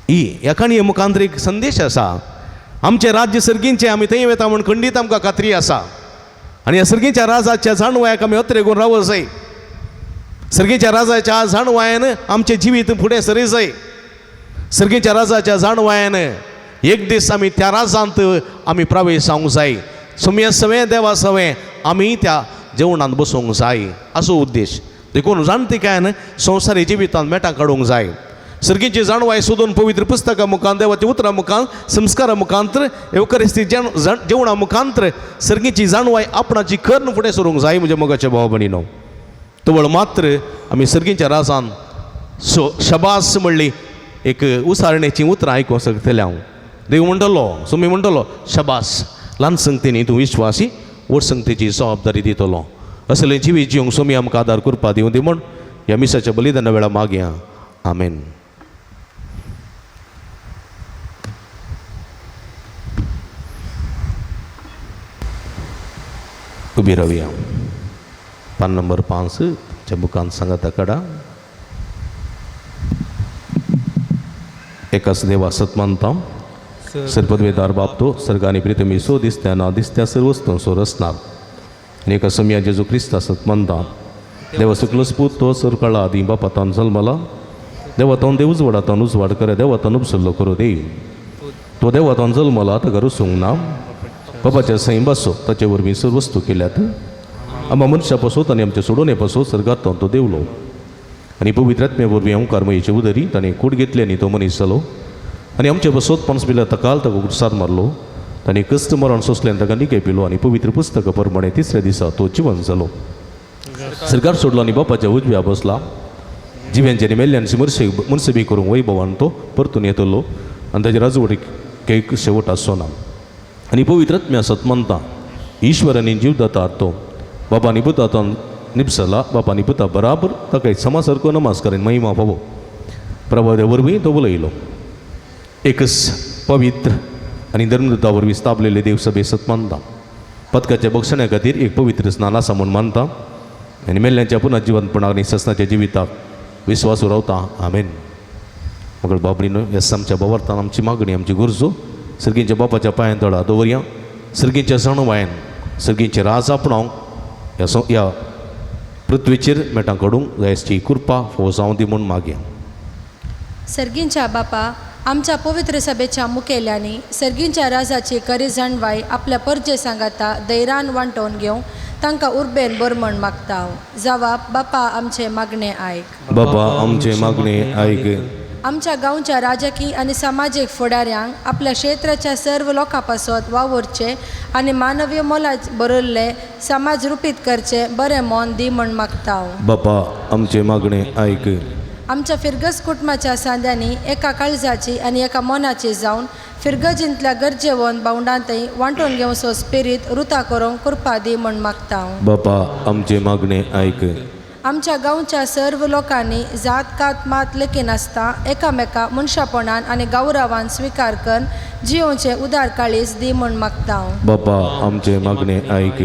ही ह्या काणये मुखांत एक संदेश आसा. आमचें राज्य सर्गींचें, आमी थंय वता म्हूण खंडीत आमकां खात्री आसा आनी ह्या सर्गीच्या राजाच्या जाणवायाक आमी अत्रेगून रावो जाय. सर्गीच्या राजाच्या जाणवायान आमचें जिवीत फुडें सरी जाय. सर्गीच्या राजाच्या जाणवायान एक दीस आमी त्या राजांत आमी प्रवेश जावंक जाय. समें सवें देवा सवें आमी त्या जेवणांत बसूंक जाय असो उद्देश. देखून जाणतिकायन संवसारी जिवितांत मेटां काडूंक जाय. सर्गीची जाणवाय सोदून पवित्र पुस्तकां मुखांत, देवाच्या उतरां मुखांत, संस्कारा मुखांत, येवकरिस्ती जेवणा मुखांत सर्गीची जाणवाय आपणाची कर्ण फुडें सरूंक जाय. म्हज्या मोगाच्या भाव भयणीनो, तवळ मात्र आमी सर्गीच्या राजान सो शबास म्हणली एक उसारणेचीं उतरां आयकूंक शकतलें हांव. देव म्हणटलो, सुमी म्हणटलो, शबास ल्हान संगतीनी तूं विश्वासी, व्हड संगतीची जबाबदारी दितलो. असलें जिवीत जिवंक सोमी आमकां आदार करपा दिवं दी म्हूण ह्या मिसाच्या बलिदाना वेळार मागया. आमेन. उबी रावया. पान नंबर 5 तुमच्या बुकान सांगाता कडा. एकाच देवा सत मानता, सर्पद्वेदार बाप तो सर्गानी प्रितमी सो दिसत्या ना दिसत्या सर्व वस्तूंचो रचणार. आनी एका समया जेजू क्रिस्ता सत मानता, देवा सुकलो पूत तो सरकाळा आदी बापातान जल्मला, देवातान देव उजवाडातान उजवाड करे, देवातान उपसल्लो करो देव तो देवातान जल्मला ताका रुसूंक ना, बापाच्या सैम बसो ताचे वरवीं सर्व वस्तू केल्यात. आमा मनशा पासत आनी आमच्या सोडोवणे पासत सर्गांत तो देवलो आनी पवित्र आत्म्या वरवीं ओंकार मयेचे उदरी ताणें कूड घेतली आनी तो मनीस जालो आनी आमचे पासत पणस बिल्या तकाल ताका गुडसार मारलो. ताणें कश्ट मरण सोंसलें आनी ताका निके पिलो आनी पवित्र पुस्तका प्रमाणे तिसऱ्या दिसा तो जिवन जालो. सरकार सोडलो आनी बापाच्या उजव्या बसला. जिव्यांचे आनी मेल्ल्यांची मर्से मनसबी करूंक वैभवान तो परतून येतलो आनी ताजे राजवटीक एक शेवट आसचो ना. आनी पवित्र आत्म्या सत मानता, ईश्वर आनी जीवदाता तो बाबा निपुतान निपसला, बाबा निपुता बराबर ताका एक समा सारको नमस्कार आनी महिमा फावो. प्रभाव वरवीं तो उलयलो. एकच पवित्र आनी धर्मदूता वरवीं स्थापलेले देवसभे सत मानता, पदकाच्या बक्षण्या खातीर एक पवित्र स्नान आसा म्हूण मानता आनी मेल्ल्यांच्या पुनः जिवंतपणाक आनी ससनाच्या जिविताक विश्वास रावता. आमेन. मगळ बाबडीनो ह्या आमच्या बावरतान आमची मागणी आमची गरजो सर्गींच्या बापाच्या पांयान तळा दवरया. सर्गींच्या जाणवायन सर्गींचे राज आपणावंक ह्या ह्या पृथ्वीचेर मेटां काडूंक जायची कृपा फोव जावं दी म्हूण मागया. सर्गींच्या बापा, आमच्या पवित्र सभेच्या मुखेल्यांनी सर्गींच्या राजाची खरी जाणवाय आपल्या परजे सांगाता धैर्यान वांटोवन घेवंक तांकां उर्बेन बरमण मागता हांव. जावाप बापा आमचे मागणे आयक. बाबा आमचे मागणे आयक. आमच्या गांवच्या राजकीय आनी समाजीक फुडाऱ्यांक आपल्या क्षेत्राच्या सर्व लोकां पासत वावुरचें आनी मानवीय मोला बरयल्ले समाज रुपीत करचें बरें मन दी म्हण मागता हांव. बापा आमचे मागणे आयक. आमच्या फिरगज कुटुंबाच्या सांद्यांनी एका काळजाची आनी एका मनाची जावन फिरगजींतल्या गरजेवन बावंडांतय वांटून घेवचो स्पिरीत रुता करूंक कृपा दी म्हण मागता हांव. बापा आमचे मागणे आयक. आमच्या गांवच्या सर्व लोकांनी जात कात मात लेखिनासता एकामेका मनशापणान आनी गौरवान स्विकार करून जियोवचें उदार काळीज दी म्हूण मागता. बापा आमचे मागणे आयक.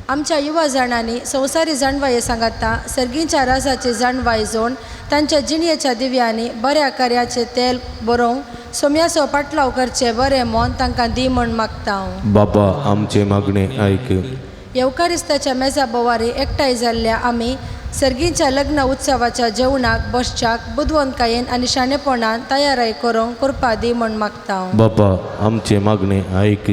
आमच्या युवा जाणांनी संवसारी जाणवाये सांगाता सर्गींच्या राजाची जाणवाय जोड तांच्या जिणयेच्या दिव्यांनी बऱ्या कार्याचें तेल बरोवंक सोम्याचो पाटलाव करचें बरें मन तांकां दी म्हूण मागता. बापा आमचे मागणे आयक. येवकारिस्ताच्या मेजा बोवारी एकठांय जाल्ल्या आमी सर्गींच्या लग्न उत्सवाच्या जेवणाक बसच्याक बुदवंतकायेन आनी शाणेपणान तयाराय करूंक कृपा दी म्हूण मागता. बापा आमचे मागणे आयक.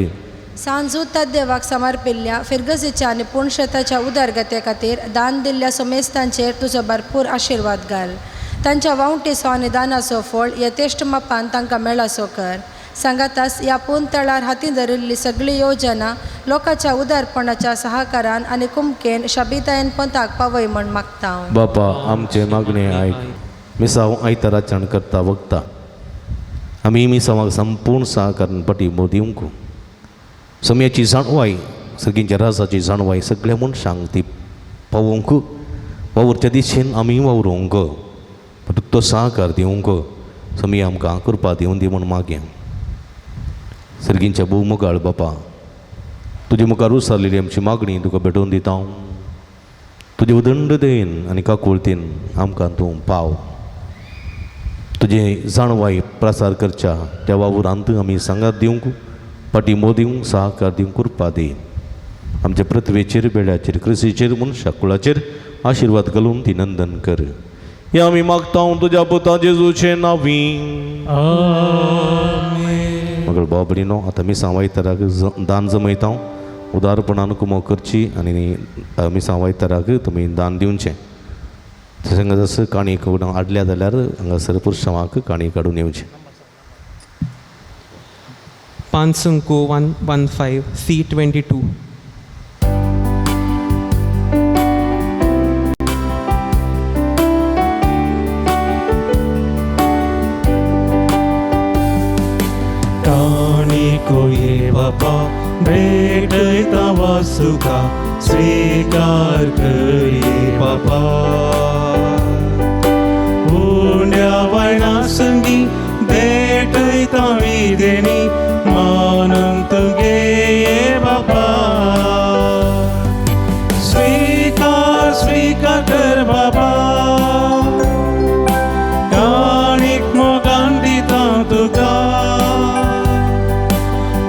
सांजू देवाक समर्पिल्ल्या फिरगजेच्या आनी पुणशेताच्या उदरगते खातीर दान दिल्ल्या सोमेस्तांचेर तुजो भरपूर आशिर्वाद घाल. तांच्या वावटेचो आनी दानाचो फळ यथेश्ट मापान तांकां मेळासो कर. सांगातास ह्या पून तळार हाती धरिल्ली सगळी योजना लोकांच्या उदारपणाच्या सहकारान आनी कुमकेन शाबितायेन पंथाक पावय म्हूण मागता. बापा आमचे मागणे आयक. मिसांव आयताराच्यान करता वखता आमी मिसांवाक संपूर्ण सहकारान पाठिंबो दिवंक सम्याची जाणवाय सगळींच्या राजाची जाणवाय सगळ्या मनशांक ती पावोवंक वावुरच्या दिशेन आमी वावरूंक तो सहकार दिवंक समी आमकां कृपा दिवन दी म्हूण मागया. सर्गींच्या भोव मुखार बापा तुजे मुखार उसारलेली आमची मागणी तुका भेटोवन दिता. तुजे उदंड देन आनी काकुळतीन आमकां तूं पाव. तुजे जाणवाय प्रसार करच्या त्या वावुरांत आमी सांगात दिवंक पाठिंबो दिवंक सहकार दिवंक कृपा दी. आमच्या पृथ्वेचेर बेड्याचेर क्रिसीचेर मनशा कुळाचेर आशिर्वाद घालून ती नंदन कर. हे आमी मागता तुज्या पुता जेजूचे नांवी. मगर भाव भयणीनो आतां मिसां वायतराक दान जमयता. उदारपणान कुमो करची आनी मिसां वायतराक तुमी दान दिवचें. तशें जसं काणी हाडल्या जाल्यार हांगासर पुरसांवाक काणी काडून येवचें. 5 115 C22. काणिको ये बापा भेटयता वासुका स्वीकार कर बापा. उण्या वयणा संगी भेटयता विदेणी मानून तुगे बापा. स्वीकार स्वीकार कर बाबा काणीक मोगान दिता तुका.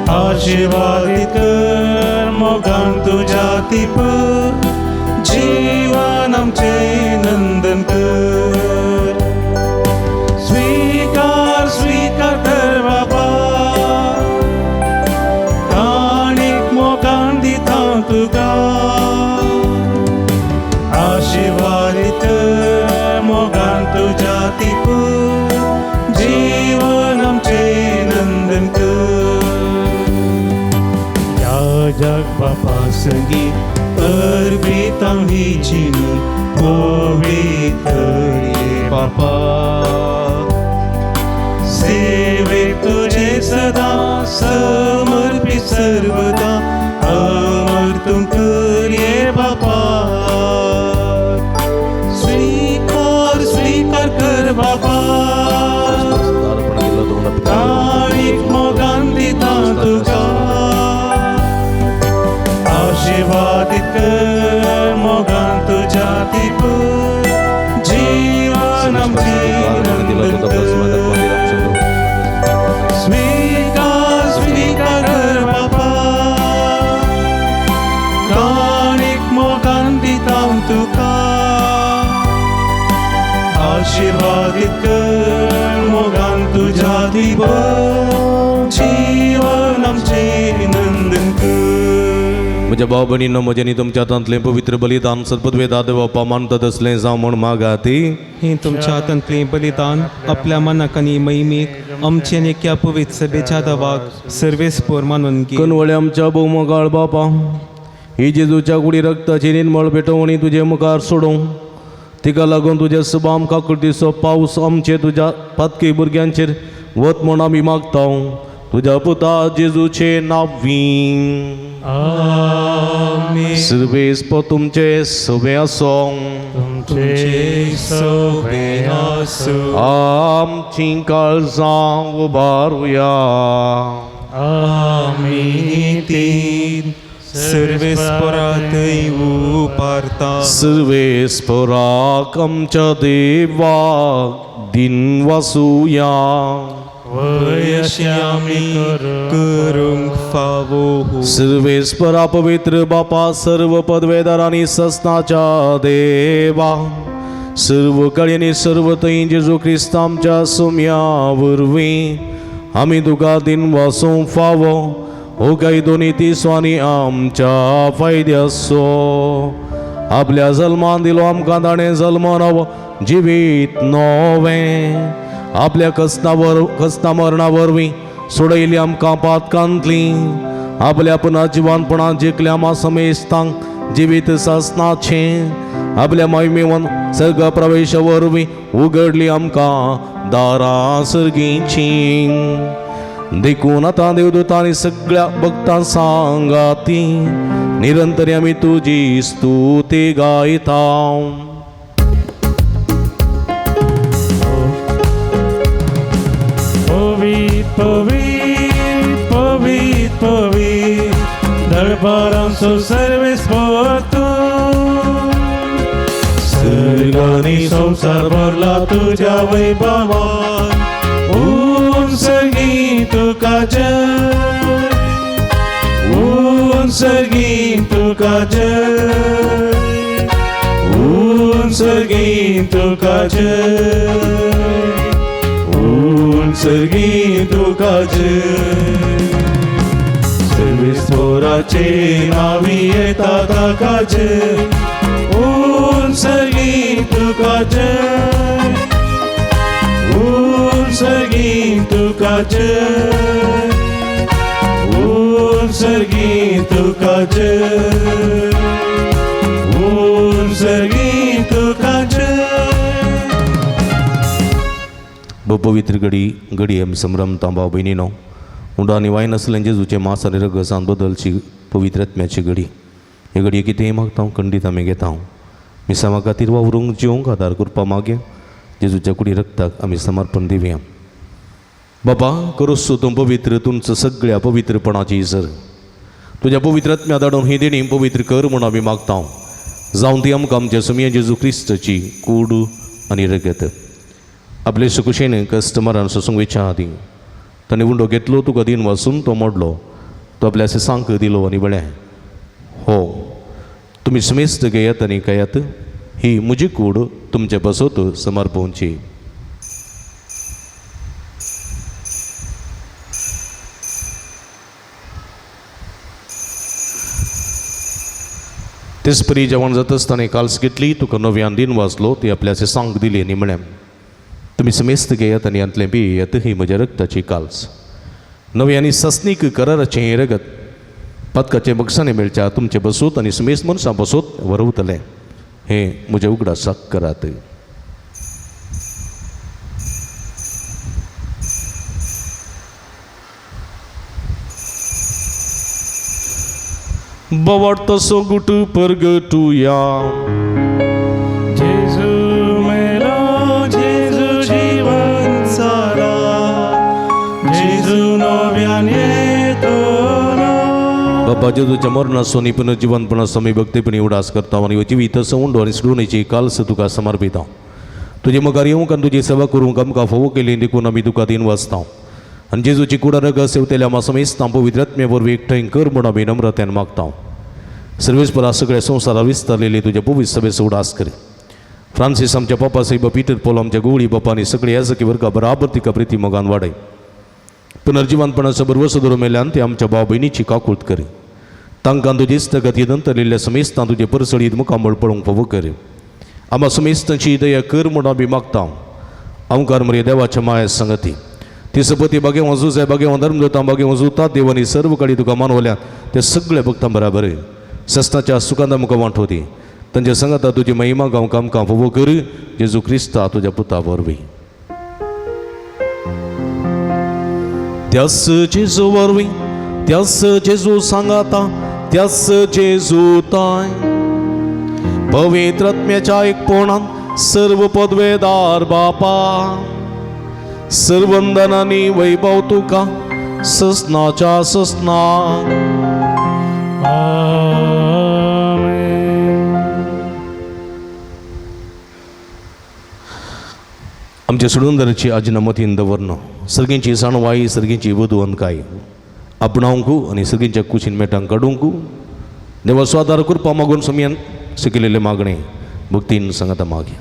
आशिर्वादीत कर मोगान तुज्या तीप जीवन आमचें नंदन कर. स्वीकार स्वीकार कर बाबा काणीक मोगान दिता तुका. आशिर्वादीत कर मोगान तुज्या तीप जीवन आमचें नंदन कर. याजक बापा संगी अर्पिता ही जिनी पवित्र बापा. सेवे तुझे सदा समर्पित सर्वदा अमर तुम कर बापा. स्वीकार स्वीकार कर बापा काणीक मोगान दिता तुका. आशिर्वादीत कर मोगान तुज्या तीप जीवन आमचें नंदन कर. स्वीकार स्वीकार कर बापा काणीक मोगान दिता तुका. आशिर्वादीत कर मोगान तुज्या तीप जीवन आमचें नंदन कर. म्हज्या भाव भयणींनो म्हजें आनी तुमच्या हातांतलें पवित्र बलिदान सदपदवेदा देवपा मानतात तसलें जावं म्हूण मागाती. हे तुमच्या हातांतलें बलिदान आपल्या मनाक आनी महिमेक आमचे आनी एका पवित्र सभेच्या दवाक सर्वेस्पोर मानून घे. कनवळे आमच्या भोवमोगाळ बापा ही जेजूच्या कुडी रक्ताची निर्मळ भेटवणी तुजे मुखार सोडूं. तिका लागून तुज्या सुबाम काकुळतीचो पावस आमचे तुज्या पातकी भुरग्यांचेर वत म्हूण आमी मागता. तुज्या पुता जेजूचे नांवी. आमेन. सर्वेस्पर तुमचे सवे आसों. तुमचे सोबे आसूं. आमची काळजां उबारुया. आमी तीन सर्वेस्परातय उपारता. सर्वेस्पराक आमच्या देवाक दिन वासुया. वयशी आमी करूंक फावो. सर्वेस्परा पवित्र बापा, सर्व पदवेदार आनी सस्नाच्या देवा, सर्व कळेनी सर्व थंय जेजू क्रिस्त आमच्या सुम्या वरवीं आमी तुका दिन वासूंक फावो. हो कायदो नीती स्वानी आमच्या फायद्याचो आपल्या जल्मान दिलो आमकां, ताणें जल्म जिवीत नवें आपल्या कसनावर कसना मरणा वरवीं सोडयली आमकां पातकांतली. आपल्या पुना जिवानपणां जिखल्या आमा समेस्तांक जिवीत सासनाचें. आपल्या महिमेवन सर्ग प्रवेश वरवीं उगडली आमकां दारां सर्गीचीं. देखून आतां देवदूतांनी सगळ्या भक्तां सांगाती निरंतर आमी तुजी स्तुती गायता. पवीत पवीत पवीत पवीत दरबारांचो सर्वेस्पर तूं, सर्गांनी संवसार भरला तुज्या वैभवान. उंच सर्गी तुका जय, उंच सर्गी तुका जय, उंच सर्गी तुका जय, उंच सर्गी तुका जय. सर्वेस्पराचे नावी येता ताका जय, उंच सर्गी तुका जय, उंच सर्गी तुका जय, उंच सर्गी तुका जय, उंच सर्गी तुका जय. पवित्र घडी घडी आमी संभ्रमता भाव भयणीनो, उंडो आनी वायन आसलें जेजूचें मांस आनी रगसान बदलची पवित्र आत्म्याची घडी. हे घडये कितेंय मागता खंडीत आमी घेता. मिसांवा खातीर वावरूंक जिवंक आदार करपा मागया जेजूच्या कुडी रक्ताक आमी समर्पण दिवया. बाबा करोसो तूं पवित्र तुमचो सगळ्या पवित्रपणाची सर तुज्या पवित्र आत्म्या धाडून ही देणी पवित्र कर म्हूण आमी मागता. जावन ती आमकां आमच्या सुमया जेजू क्रिस्ताची कूड आनी रगत. आपले सुकुशेन कस्टमरान सोसूंक वेच्या आदीं ताणें उंडो घेतलो, तुका दिन वासून तो मोडलो, तो आपल्या सांक दिलो आनी म्हळें, हो तुमी समेस्त घेयात आनी खायात, ही म्हजी कूड तुमचे बसोत समर्पवची. तेच परी जेवण जातच ताणें काल्स घेतली, तुका नव्यान दिन वाचलो, ती आपल्या सांक दिली आनी म्हळें, तुमी समेस्त घेयात आनी हांतलें पियेयात, ही म्हज्या रक्ताची काल्स, नवी आनी सस्नीक कराराचें हें रगत पातकाचे बक्षांनी मेळच्या तुमचे बसूत आनी समेस्त मनशां बसूत वरवतलें. हें म्हज्या उगडासाक करात. बवाट तसो गुट परगटुया. जेजू मेलो, जेजू जिवन जाला, जेजू नव्यान येतलो. बाबा जेजूच्या मरणाचो आनी पुनर्जिवनपणाचो आमी भक्तीपणी उडास करता आनी जिवीत उंडो आनी सोडूनेची काल्स तुका समर्पिता. तुजे मुखार येवंक आनी तुजी सेवा करूंक आमकां फावो केली देखून आमी तुका दिन वाचता. आनी जेजूची कुडा रगत सेवतेल्या आमा समेस्तां पवित्र आत्मे वरवीं एकठांय कर म्हूण आमी नम्रतेन मागता. सर्वेस्परा सगळ्या संवसारा विस्तारलेली तुज्या पवित्र सभेचो उडास कर. फ्रांसीस आमच्या पापा साहेब, पीटर पोल आमच्या गोवळी बापा आनी सगळे याजकी वर्गा बराबर तिका प्रिती मोगान वाडय. पुनर्जिवनपणाचो भरवसो धरून मेल्यान ते आमच्या भाव भयणीची काकूट कर. तांकां तुजी इस्तगती नंतरलेल्या समेस्तां तुजे परसळीत मुखामळ पळोवंक फावो कर. आमा समेस्तांची दया कर म्हूण आमी मागता. ओंकार मरे देवाच्या माया संगती ती सपती बागे वजूजाय बागे धर्मदूतां बागे वजुता देवानी सर्व कडेन तुका मानवल्या ते सगळे भक्तां बराबर सस्नाच्या सुखांदा मुखां वांटो दी. तांच्या संगता तुजी महिमा गांव कामकां फावो कर जेजू क्रिस्ता तुज्या पुता वरवीं. त्यास जेजू वरवीं, त्यास जेजू सांगाता, त्यास जेजू ताय, पवित्र आत्म्याच्या एकपणान सर्व पदवेदार बापा, सर्वंदनानी वैभव तुका ससनाच्या ससना. आमच्या सुडुंदराची आजी मतीन दवरन सर्गींची जाणवाई, सर्गींची वधुवंतकाय आपणावंकू आनी सर्गींच्या कुशीन मेटांक काडूंकू देवा स्वादार कृपा मागून समयान शिकलेले मागणे भक्तीन सांगता मागे.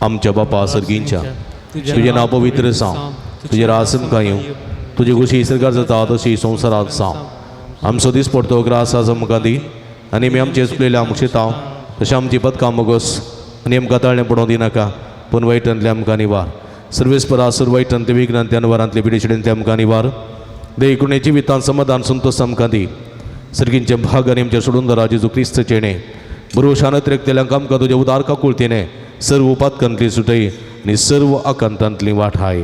आमच्या बापा सर्गींच्या, तुजें नांव पवित्र जावं, तुजें राज आमकां येवं, तुजी खुशी सरकार जाता तशी संवसारांत जावं. आमचो दीस पडतो ग्रास आज आमकां दी आनी आमी आमचे चुकलेले आमकां शिताव तशें आमची पदकां मोगोस आनी आमकां ताळणें पडोवंक दिनाका पूण वायटांतले आमकां निवार. सर्वेस्परा सर वायटांतले विघ्नांतले अनवरांतले पिडेशिडेंतले आमकां निवार. देखून जिवितांत समाधान संतोष आमकां दी. सर्गींचे भाग आनी आमच्या सोडून दरा जेजू क्रिस्त चेणे बरोशान त्रेकतेल्यांक आमकां तुज्या उदार काकुळतेने सर्व पातकांतली सुटय आनी सर्व आकांतांतली वाठाय.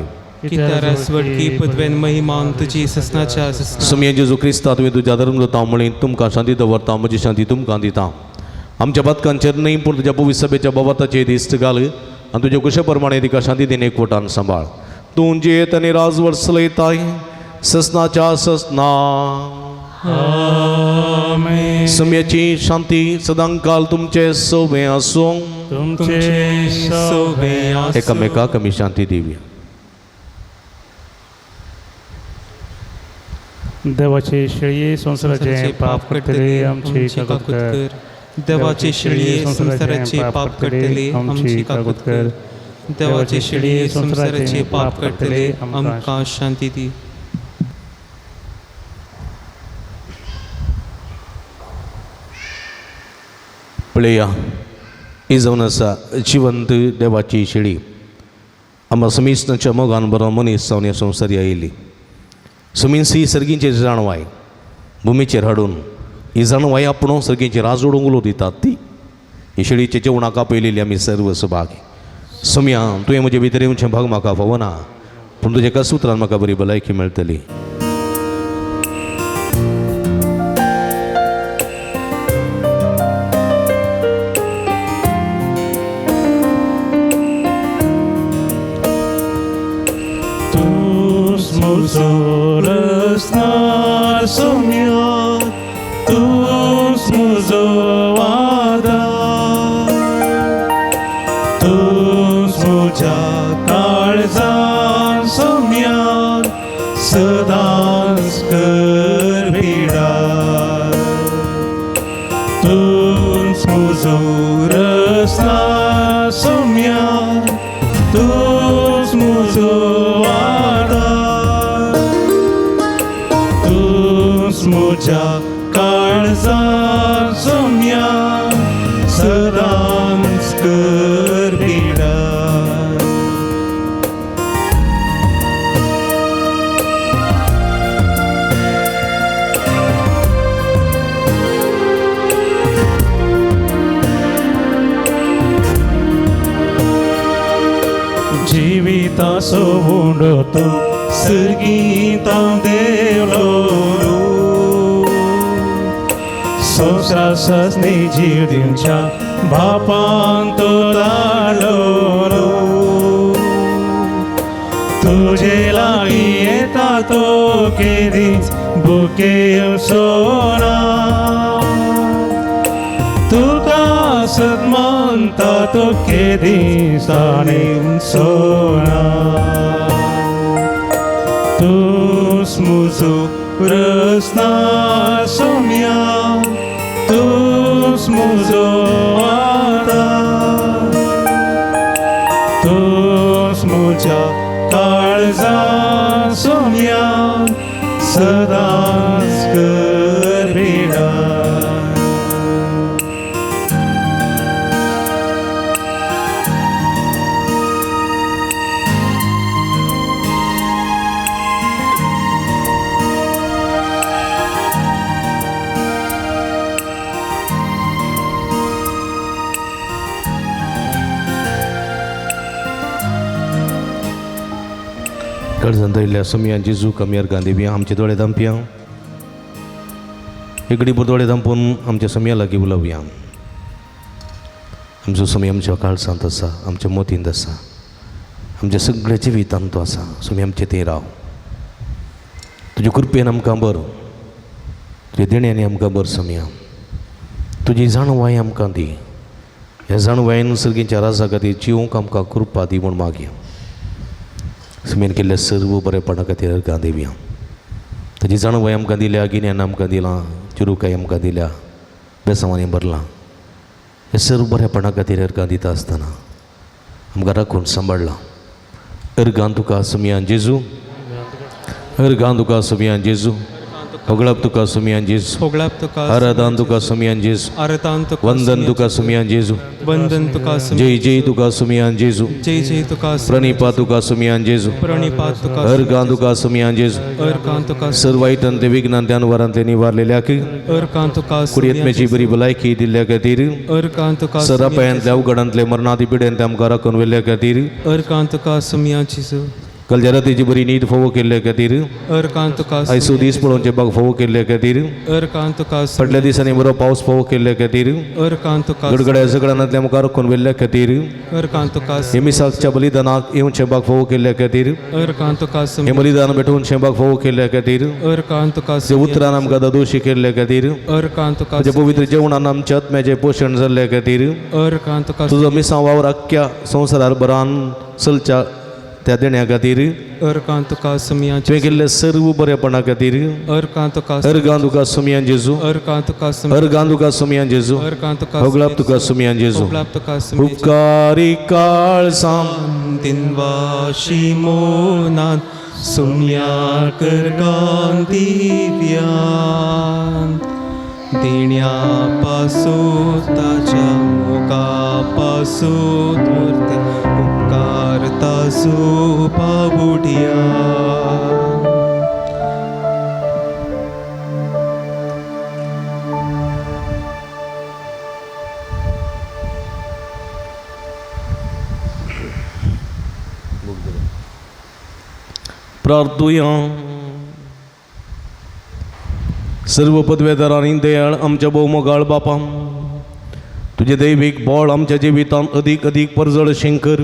सुमये जेजू क्रिस्ता तुवें तुज्या धर्म जाता म्हळी तुमकां शांती दवरता, म्हजी शांती तुमकां दिता. आमच्या पातकांचेर न्हय पूण तुज्या पवित्र सभेच्या बाबाताचेर दिश्ट घाल आनी तुज्या कुशे प्रमाणे तिका शांती दिन एकवटान सांबाळ. तूं जियेत आनी राजवट चलयताय ससनाच्या ससना. सम्याची शांती सदांकाल तुमचे सोबे आसूं. तुमचे सोबे आसूं. एकामेकाक आमी शांती दिवया. देवाचे शेळये संवसाराचे पाप करतले आमची काकूत कर. देवाचे शेळये संवसाराचे पाप करतले आमची काकूत कर. देवाचे शेळये संवसाराचे पाप करतले आमकां शांती दी. पळया ही जावन आसा जिवंत देवाची शेळी. आमकां समीसनाच्या मोगान बरो मनीस जावन ह्या संवसारी आयिल्ली. समीस ही सर्गींची जाणवाय भुमीचेर हाडून ही जाणवाय आपूण सर्गींची राजोडूंक उलो दितात ती ही शेळीच्या जेवणाक आपयलेली आमी सर्व सभागी. सम्या तुवें म्हजे भितर येवचें भाग म्हाका फावना पूण तुज्या एका सुत्रान म्हाका बरी भलायकी मेळटली. रसनार सोम्या तूच म्हजो आदार, तूच म्हज्या काळजान सोम्या सदांच कर भिडार. तूच म्हजो रसनार सोम्या तूच म्हजो आदार, तूच म्हज्या काळजान सोम्या सदांच कर भिडार. जिविताचो उंडो तूं सर्गींत देवलो, संवसारासनी जीव दिवच्या बापान तो धाडलो. तुजे लागीं येता तो केदीच बुके सोना, तुका सन्मानता तो केदीच ताणें सोना. तूच म्हजो रसनार सोम्या तूच म्हजो आदार, तूच म्हज्या काळजान सोम्या सदांच कर भिडार. कडजन धरिल्ल्या सुमयान जेजूक आमी अर्गां दिवया. आमचे दोळे धांपया, इकडे दोळे धांपून आमच्या सुमया लागीं उलोवया. आमचो सुमी आमच्या काळसांत आसा, आमच्या मोतींत आसा, आमच्या सगळ्या जिवितांत तो आसा. सुमी आमचे थंय राव. तुजे कृपेन आमकां बरो, तुज्या देण्यांनी आमकां बर सुमया. तुजी जाणवाय आमकां दी. ह्या जाणवायन सर्गीच्या राजा खातीर जिवंक आमकां कृपा दी म्हूण मागया. सुमेन केल्ल्या सर्व बरेपणा खातीर अर्गां दिवया. ताजी जाणवाय आमकां दिल्या, गिन्यान आमकां दिलां, चिरुकाय आमकां दिल्या, बेसांवांनी भरलां. हे सर्व बरेपणा खातीर अर्गां दिता आसतना आमकां राखून सांबाळ्ळां. अर्गां तुका सुमयान जेजू, अर्गां तुका सुमयान जेजू, होगळप तुका सुमयान जेजू, होगळाप तुका आराधन तुका सुमयान जेजू, आराधन तुका वंदन तुका सुमयान जेजू, वंदन तुका जय जय तुका सुमयान जेजू, जय जय तुका प्रणिपा तुका सुमयान जेजू, प्रणिपात तुका अर्गां तुका सुमयान जेजू, अर्गां तुका सर्व वायटांतले विघ्नांतले अनवरांतले निवारलेल्याक अर्गां तुका कुडयेतमेची बरी भलायकी दिल्ल्या खातीर, अर्गां तुका सरापायांतल्या अवघडांतले मरणादी पिड्यांतले आमकां राखून व्हेल्ल्या खातीर, अर्गां तुका सुमया जेजू, कालच्या रातीची बरी न्हीद फावो केल्ल्या खातीर, अर्गां तुका आयसो दीस पळोवचे बाग फावो केल्ल्या खातीर, अर्गां तुका फाटल्या दिसांनी बरो पावस फावो केल्ल्या खातीर, अर्गां तुका गडगड्या झगडांतल्या आमकां राखून व्हेल्ल्या खातीर, अर्गां तुका हे मिसाच्या बलिदानाक येवचें बाग फावो केल्ल्या खातीर, अर्गां तुका हे बलिदान भेटोवचें बाग फावो केल्ल्या खातीर, अर्गां तुका जे उतरान आमकां दादोशी केल्ल्या खातीर, अर्गां तुका तुज्या पवित्र जेवणान आमच्या आत्म्याचें पोशण जाल्ल्या खातीर, अर्गां तुका तुजो मिसां वावर अख्ख्या संवसारार बरान चलच्या त्या देण्या खातीर, अर्गां तुका सुमया तुवें केल्ले सर्व बरेपणा खातीर, अर्गां तुका अर्गां तुका सुमयान जेजू, अर्गां तुका अर्गां तुका सुमयान जेजू, अर्गां तुका होगळाप तुका सुमयान जेजू, होगळाप तुका सुमया उपकारी काळसां दिनवाशी मोनान सुम्या करगां दिव्यान देण्या पासो ताच्या मोगा पासो मूर्त्या उपकार ताजो पावुड्या. प्रार्थुया. सर्व पदवेदारांनी दयाळ आमच्या भोवमोगाळ बापा, तुजें दैवीक बळ आमच्या जिवितांत अदीक अदीक परजळ शंकर.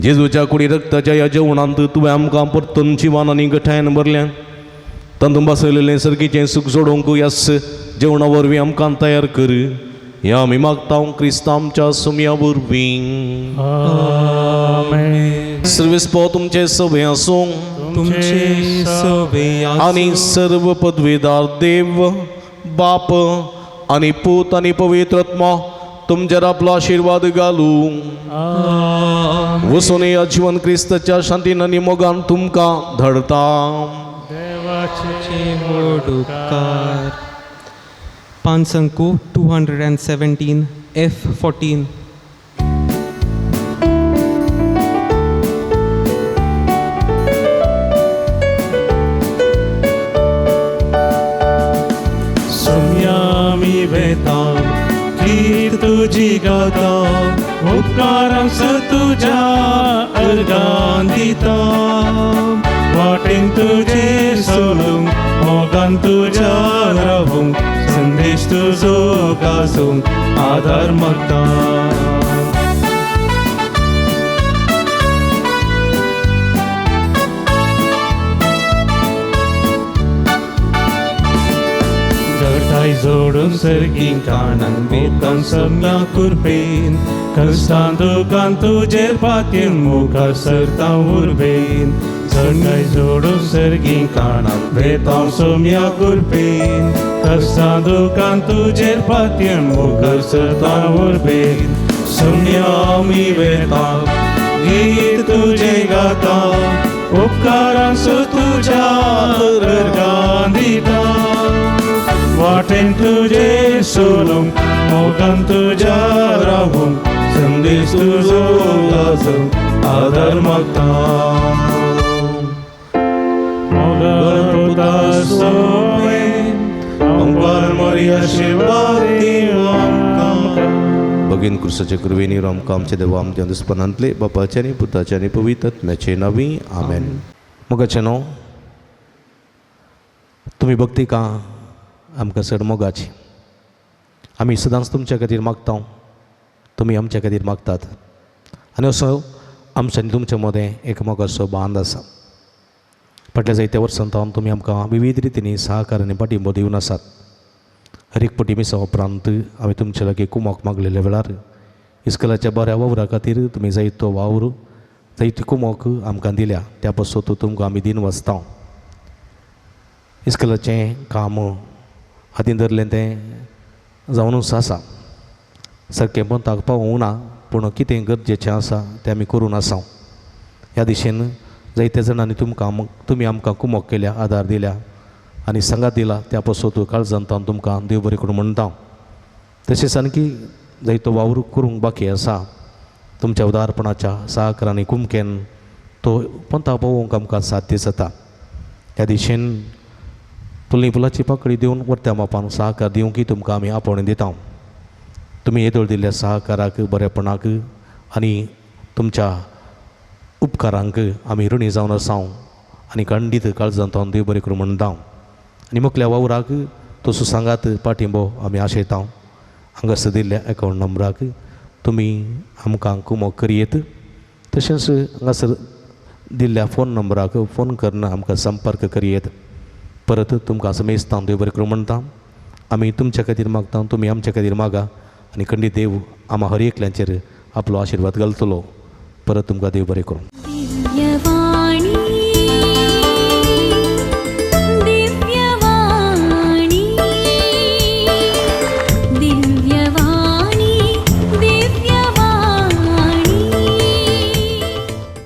जेजूच्या कुडी रक्ताच्या ह्या जेवणांत तुवें आमकां परतून जिवान आनी गठायन भरल्या. तातूंत बसयलेलें सर्गीचें सूख जोडोवंक ह्याच जेवणा वरवीं आमकां तयार कर. ह्या आमी मागता क्रिस्तांव आमच्या सुमया वरवीं. आमेन. सर्वेस्पो तुमचे सवे आसूं तुमचे सवे आनी सर्व पदवीदार देव बाप आनी पूत आनी पवित्र आत्मा तुमचेर आपलो आशिर्वाद घालूं. वसून ह्या जिवन क्रिस्ताच्या शांतीन आनी मोगान तुमकां धाडटा. देवाचे व्हड उपकार. पांचसंको 217 F14. सुम्यामी वेता गीत तुजी गाता, उपकारांस तुज्या अर्गां दिता, वाटेन तुजे सोलूंक मोगान तुज्या रावूंक, संदेश तुजो गाजोवंक आदार मागता. गटाय जोडून सर्गी काणान वेतान सम्या कुर्बेन, कष्टान दुकान तुजेर पातयेन मुखार सरता उर्बेन. गटाय जोडून सर्गी काणान वेतान सम्या कुर्बेन, कष्टान दुकान तुजेर पातयेन मुखार सरता उर्बेन. सम्या आमी वेता गीत तुजे गाता, उपकारांसो तुज्या अर्गां दिता, वाटेन तुजे सोलूंक मोगान तुज्या रावूंक, संदेश तुजो गाजोवंक आदार मागता. मोगाळ पुता सोवे अंबार मोरी आशिर्वाद दिवं आमकां. भगीन क्रुसाच्या कृपेन आमकां आमच्या देवा आमच्या दुस्पनांतले बापाच्या आनी पुताच्या आनी पवित्र आत्म्याचे नांवी आमेन. मोगाचें न्हू तुमी भक्ती का आमकां चड मोगाची. आमी सदांच तुमच्या खातीर मागता, तुमी आमच्या खातीर मागतात आनी असो आमच्या आनी तुमच्या मदें एक मोगाचो बांद आसा. फाटल्या जायत्या वर्सां सावन तुमी आमकां विविध रितींनी सहकार आनी पाठिंबो दिवन आसात. हर एक पटी मिसा उपरांत हांवें तुमच्या लागीं कुमोक मागलेल्या वेळार इस्कोलाच्या बऱ्या वावरा खातीर तुमी जायतो वावर जायती कुमोक आमकां दिल्या, त्या पासत तुमकां आमी दिन वाचता. इस्कोलाचें काम हातीन धरलें तें जावनूच आसा, सारकें पंताक पावूंक ना, पूण कितें गरजेचें आसा तें आमी करून आसा. ह्या दिशेन जायत्या जाणांनी तुमकां तुमी आमकां कुमोक केल्या, आदार दिल्या आनी सांगात दिला, त्या पासत काळजांत तुमकां देव बरें करूं म्हणटा. तशेंच आणकी जायतो वावर करूंक बाकी आसा. तुमच्या उदारपणाच्या सहकार आनी कुमकेन तो पंता पावोवंक आमकां साध्य जाता. ह्या दिशेन तुली फुलाची पाकळी दिवन वरत्या मापान सहकार दिवंक तुमकां आमी आपोवणें दिता. तुमी येदोळ दिल्ल्या सहकाराक, बरेपणाक आनी तुमच्या उपकारांक आमी ऋणी जावन आसा आनी खंडीत काळजांत देव बरें करूं म्हणटा. आनी मुखल्या वावराक तसो सांगात पाठिंबो आमी आशयता. हांगासर दिल्ल्या एकावंट नंबराक तुमी आमकां कुमोक करयेत, तशेंच हांगासर दिल्ल्या फोन नंबराक फोन करून आमकां संपर्क करयेत. परत तुमकां समेस्तां देव बरें करूं म्हणटा. आमी तुमच्या खातीर मागता, तुमी आमच्या खातीर मागा आनी खंडीत देव आमा हर एकल्यांचेर आपलो आशिर्वाद घालतलो. परत तुमकां देव बरें करूं. दिव्यवाणी.